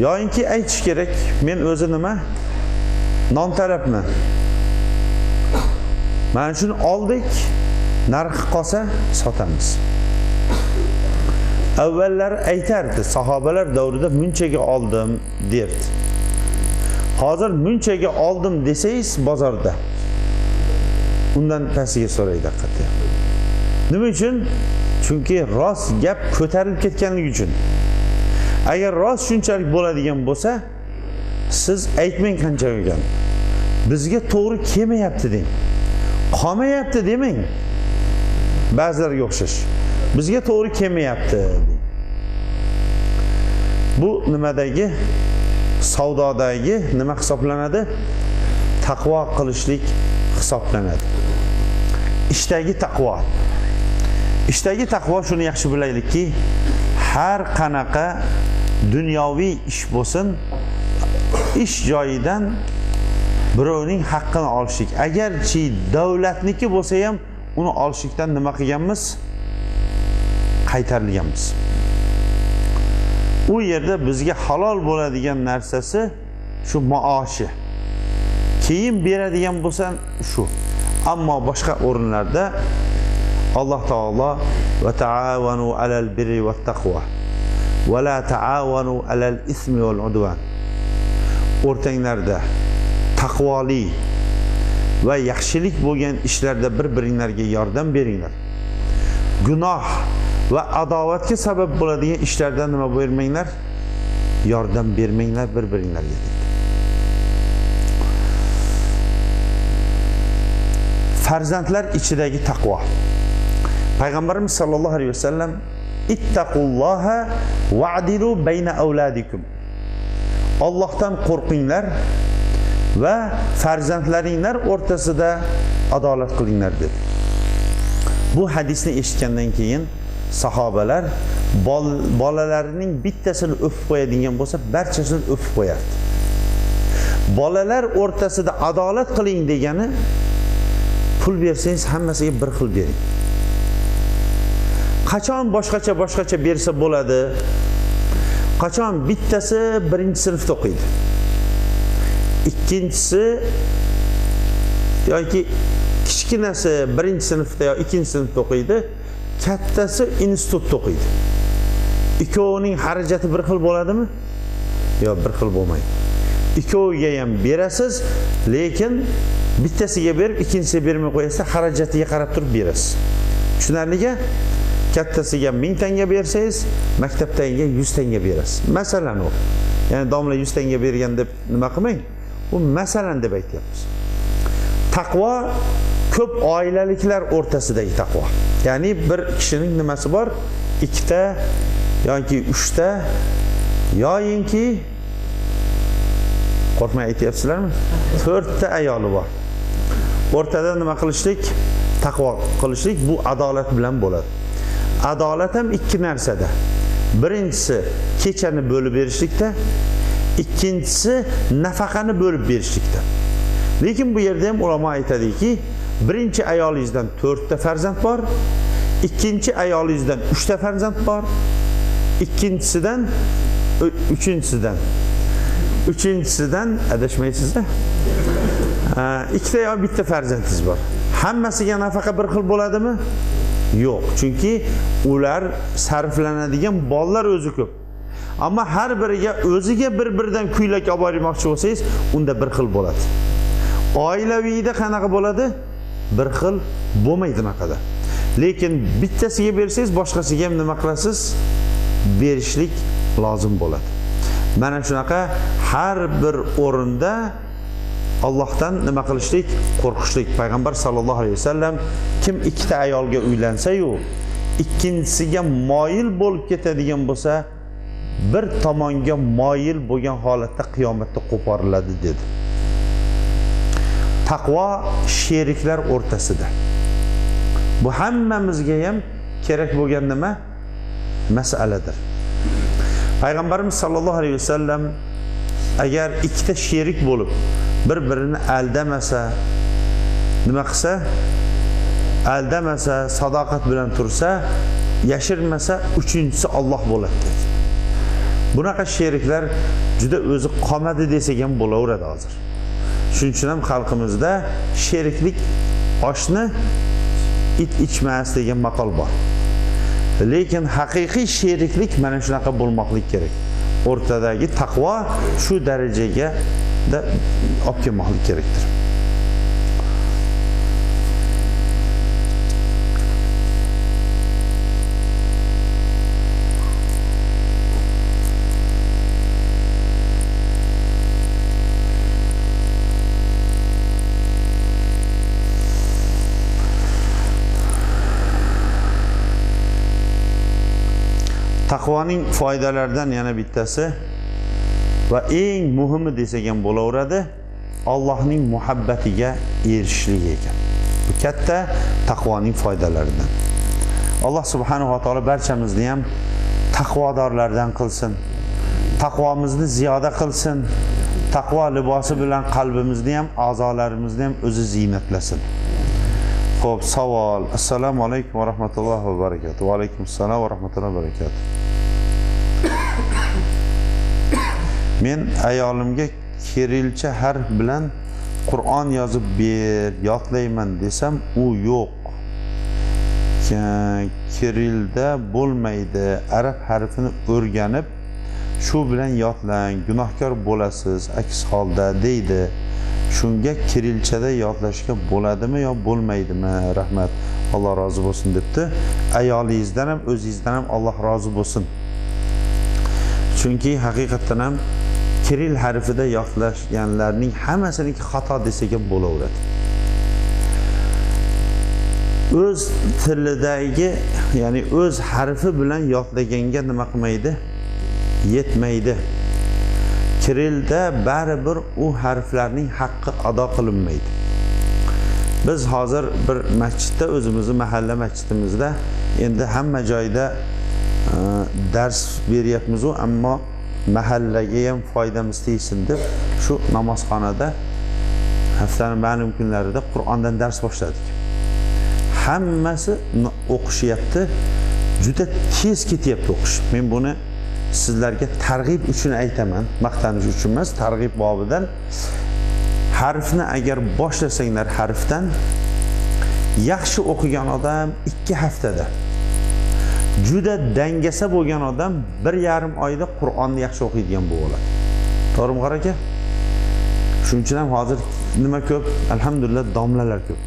A: Yoyinki aytish kerak, men o'zi nima? Non talabman. Mana shuni oldik, narxi qolsa sotamiz. Avvallar aytardi, sahobalar davrida munchaga oldim derdi. Hozir munchaga oldim desangiz bozorda undan pastiga so'raydi haqiqatda. Nima uchun? Chunki rost gap ko'tarilib ketganligi uchun. Agar rost shunchalik bo'ladigan bo'lsa, siz aytmang qancha ekan. Bizga to'g'ri kelmayapti deng. Qolmayapti demang. Ba'zilarga o'xshash. Bizga to'g'ri kelmayapti deng. Bu nimadagi? Savdodagi nima hisoblanadi? Taqvo qilishlik hisoblanadi. Ishdagi taqvo. Ishdagi taqvo, shuni yaxshi bilaylikki, har qanaqa dunyoviy ish bo'lsin, ish joyidan birovning haqqini olishlik, agarchi davlatniki bo'lsa ham uni olishlikdan nima qilganmiz? Qaytarilganmiz. U yerda bizga halol bo'ladigan narsasi shu maoshi. Keyin beradigan bo'lsa shu. Ammo boshqa o'rinlarda Alloh taolo va taavanu alal birri vat taqvo va la taavanu alal ismi val udvan. O'rtanglarda taqvoli va yaxshilik bo'lgan ishlarda bir-biringlarga yordam beringlar. Gunoh va adovatga sabab bo'ladigan ishlardan nima bermanglar? Yordam bermanglar bir-biringlarga deydi. Farzandlar ichidagi taqvo. Payg'ambarimiz sallallohu alayhi vasallam ittaqulloha wa'dilu bayna avladikum. Allohdan qo'rqinglar va farzandlaringlar o'rtasida adolat qilinglar dedi. Bu hadisni eshitgandan keyin sahobalar bolalarining bittasini o'pib qo'yadigan bo'lsa, barchasini o'pib qo'yardi. Bolalar o'rtasida adolat qiling degani pul bersangiz hammasiga bir xil bering. Qachon boshqacha bersa bo'ladi? Qachon bittasi birinchi sinfda o'qiydi, ikkinchisi yoki kichkinasi birinchi sinfda yo ikkinchi sinfda o'qiydi, kattasi institutda o'qiydi. Ikkovining xarajati bir xil bo'ladimi? Yo'q, bir xil bo'lmaydi. Ikkoviga ham berasiz, lekin bittasiga berib, ikkinchisiga bermay qo'yasiz, xarajatiga qarab turib berasiz. Tushunarlimi? Kattasiga 1000 tanga bersangiz, maktabdagiga 100 tanga berasiz. Masalan u. Ya'ni domla 100 tanga bergan deb nima qilmang. U masalan deb aytyapmiz. Taqvo ko'p oilaliklar o'rtasidagi taqvo. Ya'ni bir kishining nimasi bor? Ikkita yoki uchta yoyinki qo'rqmay aytyapsizlarmi? 4 ta ayoli bor. O'rtada nima qilishlik? Taqvo qilishlik bu adolat bilan bo'ladi. Adolat ham ikki narsada. Birinchisi kechani bo'lib berishlikda, ikkinchisi nafaqani bo'lib berishlikda. Lekin bu yerda ham ulamo aytadiki, birinchi ayolingizdan 4 ta farzand bor, ikkinchi ayolingizdan 3 ta farzand bor, ikkinchisidan, uchinchisidan adashmaysiz-a? Ikkita yo bitta farzandingiz bor. Hammasiga nafaqa bir xil bo'ladimi? Yo'q, chunki ular sarflanadigan bolalar o'zi ko'p. Ammo har biriga o'ziga bir-birdan kuylak olib bormoqchi bo'lsangiz, unda bir xil bo'ladi. Oilaviyda qanaqa bo'ladi? Bir xil bo'lmaydi unaqada. Lekin bittasiga bersangiz, boshqasiga ham nima qilasiz? Berishlik lozim bo'ladi. Mana shunaqa har bir o'rinda Allohdan nima qilishlik? Qo'rqishlik. Payg'ambar sallallohu alayhi vasallam kim ikkita ayolga uylansa-yu, ikkinchisiga moyil bo'lib ketadigan bo'lsa, bir tomonga moyil bo'lgan holatda qiyomatda qo'poriladi dedi. Taqvo sheriklar o'rtasida. Bu hammamizga ham kerak bo'lgan nima? Masaladir. Payg'ambarimiz sallallohu alayhi vasallam agar ikkita sherik bo'lib bir-birini aldamasa, nima qilsa? Aldamasa, sadoqat bilan tursa, yashirmasa, uchinchisi Alloh bo'ladi dedi. Bunaqa sheriklar juda o'zi qolmadi desak ham bo'laveradi hozir. Shuning uchun ham xalqimizda sheriklik oshni it ichmas degan maqol bor. Lekin haqiqiy sheriklik mana shunaqa bo'lmoqlik kerak. O'rtadagi taqvo shu darajaga da olib kelmoqlik kerakdir. Taqvoning foydalaridan yana bittasi va eng muhimi desak ham bo'laveradi, Allohning muhabbatiga erishishlik ekan. Bu katta taqvoning foydalaridan. Alloh subhanahu va taolo barchamizni ham taqvodorlardan qilsin. Taqvomizni ziyoda qilsin. Taqvo libosi bilan qalbimizni ham, a'zolarimizni ham o'zi ziynatlasin. Xo'p, savol. Assalomu alaykum va rahmatullohi va barakatuh. Va alaykum assalom va rahmatullohi va barakatuh. Men ayolimga kirilcha harf bilan Qur'on yozib ber, yodlayman desam, u yo'q. Kirilda bo'lmaydi. Arab harfini o'rganib, shu bilan yodlang, gunohkor bo'lasiz aks holda deydi. Shunga kirilchada yodlashga bo'ladimi yo bo'lmaydimi? Rahmat. Alloh rozi bo'lsin debdi. Ayolingizdan ham, o'zingizdan ham Alloh rozi bo'lsin. Chunki haqiqatan ham kiril harfida yodlashganlarning hammasiniki xato desak ham bo'laveradi. O'z tilidagi, ya'ni o'z harfi bilan yodlaganga nima qilmaydi? Yetmaydi. Kirilda baribir u harflarning haqqi ado qilinmaydi. Biz hozir bir masjidda, o'zimizni mahalla masjidimizda endi hamma joyda dars beryapmiz-u, ammo mahallaga ham foydamiz tegsin deb shu namozxonada haftaning ma'lum kunlarida Qur'ondan dars boshladik. Hammasi o'qishyapti, juda tez ketyapti o'qish. Men buni sizlarga targ'ib uchun aytaman, maqtanish uchun emas, targ'ib bobidan. Harfni agar boshlasanglar harfdan, yaxshi o'qigan odam 2 haftada, juda dangasa bo'lgan odam 1,5 oyda Qur'onni yaxshi o'qiydigan bo'ladi. To'g'rimi qara aka? Shuning uchun ham hozir nima ko'p? Alhamdulillah, domlalar ko'p.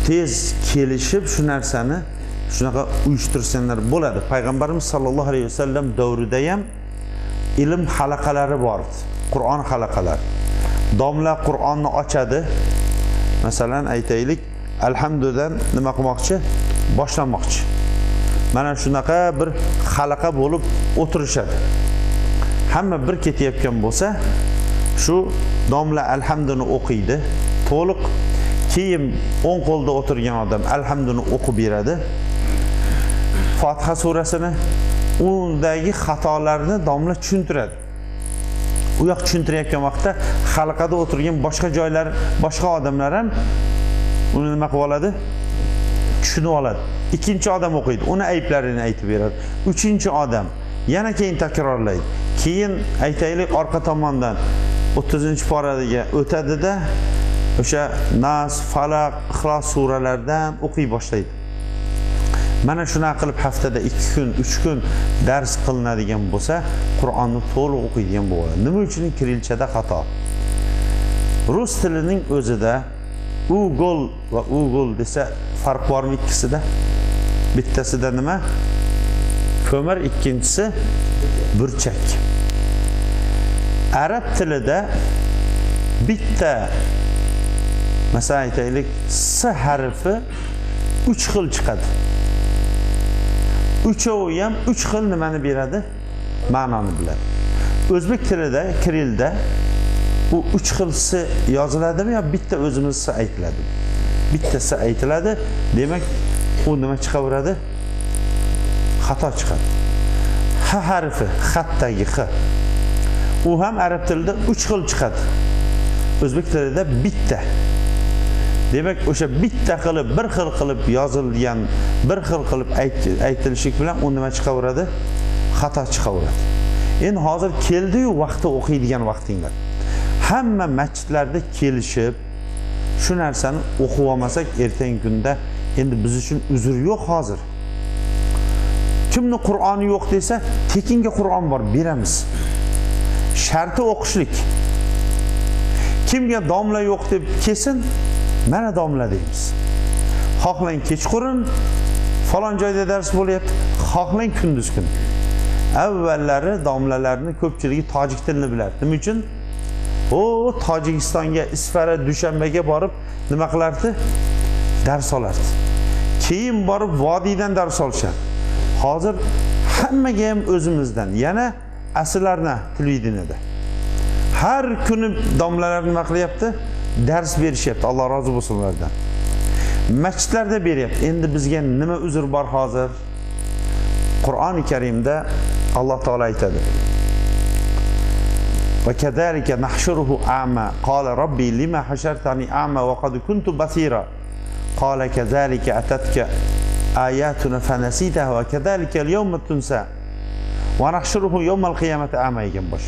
A: Tez kelishib shu narsani shunaqa uyushtirsanlar bo'ladi. Payg'ambarimiz sallallohu alayhi vasallam davrida ham ilm halaqalari bor edi. Qur'on halaqalari. Domla Qur'onni ochadi. Masalan, aytaylik, alhamdudan nima qilmoqchi? Boshlamoqchi. Mana shunaqa bir halaqa bo'lib o'tirishadi. Hamma bir ketayotgan bo'lsa, shu domla alhamduni o'qiydi to'liq. Keyin o'ng qo'lda o'tirgan odam alhamduni o'qib beradi. Fotiha surasini, undagi xatolarni domla tushuntiradi. U yoq tushuntirayotgan vaqtda halaqada o'tirgan boshqa joylar, boshqa odamlar ham uni nima qilib oladi? Tushunib oladi. Ikkinchi odam o'qiydi, uni ayblarini aytib beradi. Uchinchi odam yana keyin takrorlaydi. Keyin aytaylik orqa tomondan 30-poradiga o'tadida o'sha Nas, Falaq, Ixlos suralaridan o'qiy boshlaydi. Mana shunaqa qilib haftada 2 kun, 3 kun dars qilinadigan bo'lsa, Qur'onni to'liq o'qiydigan bo'ladi. Nima uchun kirilchada xato? Rus tilining o'zida ugol va ugol desa farq bormi ikkisida? Bittasida nima? Ko'mir, ikkinchisi burchak. Arab tilida bitta, masalan aytaylik, S harfi 3 xil chiqadi. Uchovi ham 3 xil nimani beradi? Ma'noni biladi. O'zbek tilida, kirilda u 3 xil S yoziladimi yo bitta o'zimiz S aytiladi? Bittasi aytiladi, demak u nima chiqaveradi? Xato chiqadi. H harfi, xatdagi H. U ham arab tilida 3 xil chiqadi. O'zbek tilida bitta. Demak, o'sha bitta qilib, bir xil qilib yozilgan, bir xil qilib aytilishi bilan u nima chiqaveradi? Xato chiqaveradi. Endi hozir keldi-yu vaqti o'qiydigan vaqtinglar. Hamma masjidlarda kelishib shu narsani o'qib olmasak, ertangi kunda endi biz uchun uzr yo'q hozir. Kimni Qur'oni yo'q desa, tekinga Qur'on bor, beramiz. Sharti o'qishlik. Kimga domla yo'q deb kelsin, mana domla deymiz. Xohlang kechqurun falon joyda dars bo'lyapti, xohlang kunduz kun. Avvallari domlalarni ko'pchiligi tojik tilini bilardi. Nima uchun? O Tojikistonga, Isfara, Dushanbaga borib nima qilardi? Dars olardi. Keyin borib vodiydan dars olishadi. Hozir hammaga ham o'zimizdan, yana asrlarni televideniyada. Har kuni domlalar nima qilyapti? Dars berishyapti. Alloh rozi bo'lsin ulardan. Masjidlarda beryapti. Endi bizga nima uzr bor hozir? Qur'oni Karimda Alloh taolo aytadi: "Va kadhalika nahshuruhu a'ma qala robbi lima hashartani a'ma wa qad kuntu basira qala kadhalika atatka ayatuna fanasitaha wa kadhalika al-yawma tunsa Va nahshuruhu yawmal qiyamati a'ma ekan bosh.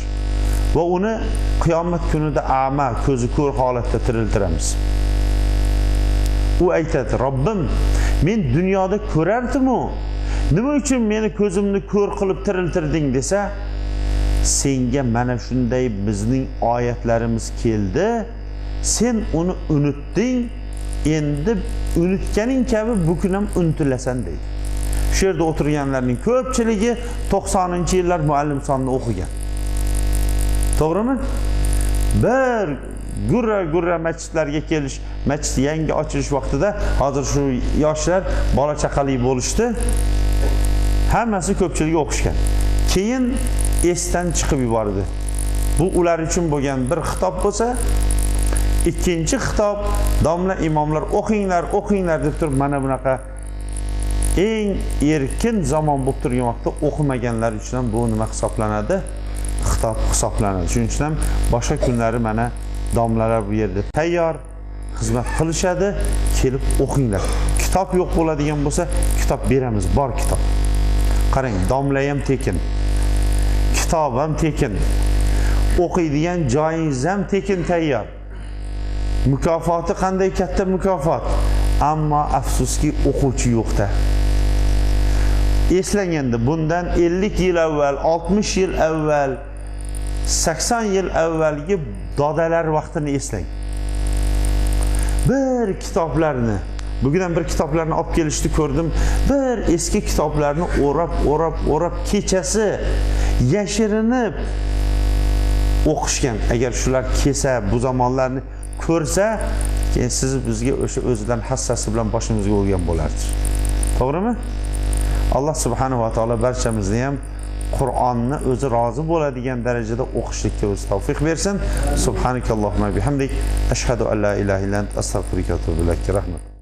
A: Va uni qiyomat kunida a'ma, ko'zi ko'r holatda tiriltiramiz. U aytadi: Robbim, men dunyoda ko'rardim-u, nima uchun meni ko'zimni ko'r qilib tiriltirding desa, senga mana shunday bizning oyatlarimiz keldi, sen uni unutding, endi unutganing kabi bu kun ham unutilasan deydi. Shu yerda o'tirganlarning ko'pchiligi 90-yillar muallim sonni o'qigan. To'g'rimi? Bir gurra-gurra masjidlarga kelish, masjid yangi ochilish vaqtida hozir shu yoshlar bola chaqali bo'lishdi. Hammasi ko'pchiligi o'qishgan. Keyin esdan chiqib yubordi. Bu ular uchun bo'lgan bir xitob bo'lsa, ikkinchi xitob domla imomlar o'qinglar, o'qinglar deb turib mana bunaqa eng erkin zamon bo'lib turgan vaqtda o'qimaganlar uchun ham bu nima hisoblanadi? Xitob hisoblanadi. Shuning uchun ham boshqa kunlari mana domlalar bu yerda tayyor xizmat qilishadi, kelib o'qinglar. Kitob yo'q bo'ladigan bo'lsa, kitob beramiz, bor kitob. Qarang, domla ham tekin, kitob ham tekin, o'qiydigan joyingiz ham tekin tayyor. Mukofoti qanday katta mukofot, ammo afsuski o'quvchi yo'qda. Eslang endi, bundan 50 yil avval, 60 yil avval, 80 yil avvalgi dodalar vaqtini eslang. Bir kitoblarni, bugun ham bir kitoblarni olib kelishdi ko'rdim. Bir eski kitoblarni o'rab kechasi yashirinib o'qishgan. Agar shular kelsa, bu zamonlarni ko'rsa, keyin siz bizga o'sha o'zidan hassasi bilan boshimizga urgan bo'lardi. To'g'rimi? Alloh subhanahu va taolo barchamizni ham Qur'onni o'zi rozi bo'ladigan darajada o'qishlikka o'zi tavfiq bersin. Subhanakallohumma bihamdik, ashhadu an la ilaha illa ant, astag'firuka va atubu ilayk. Rahmat.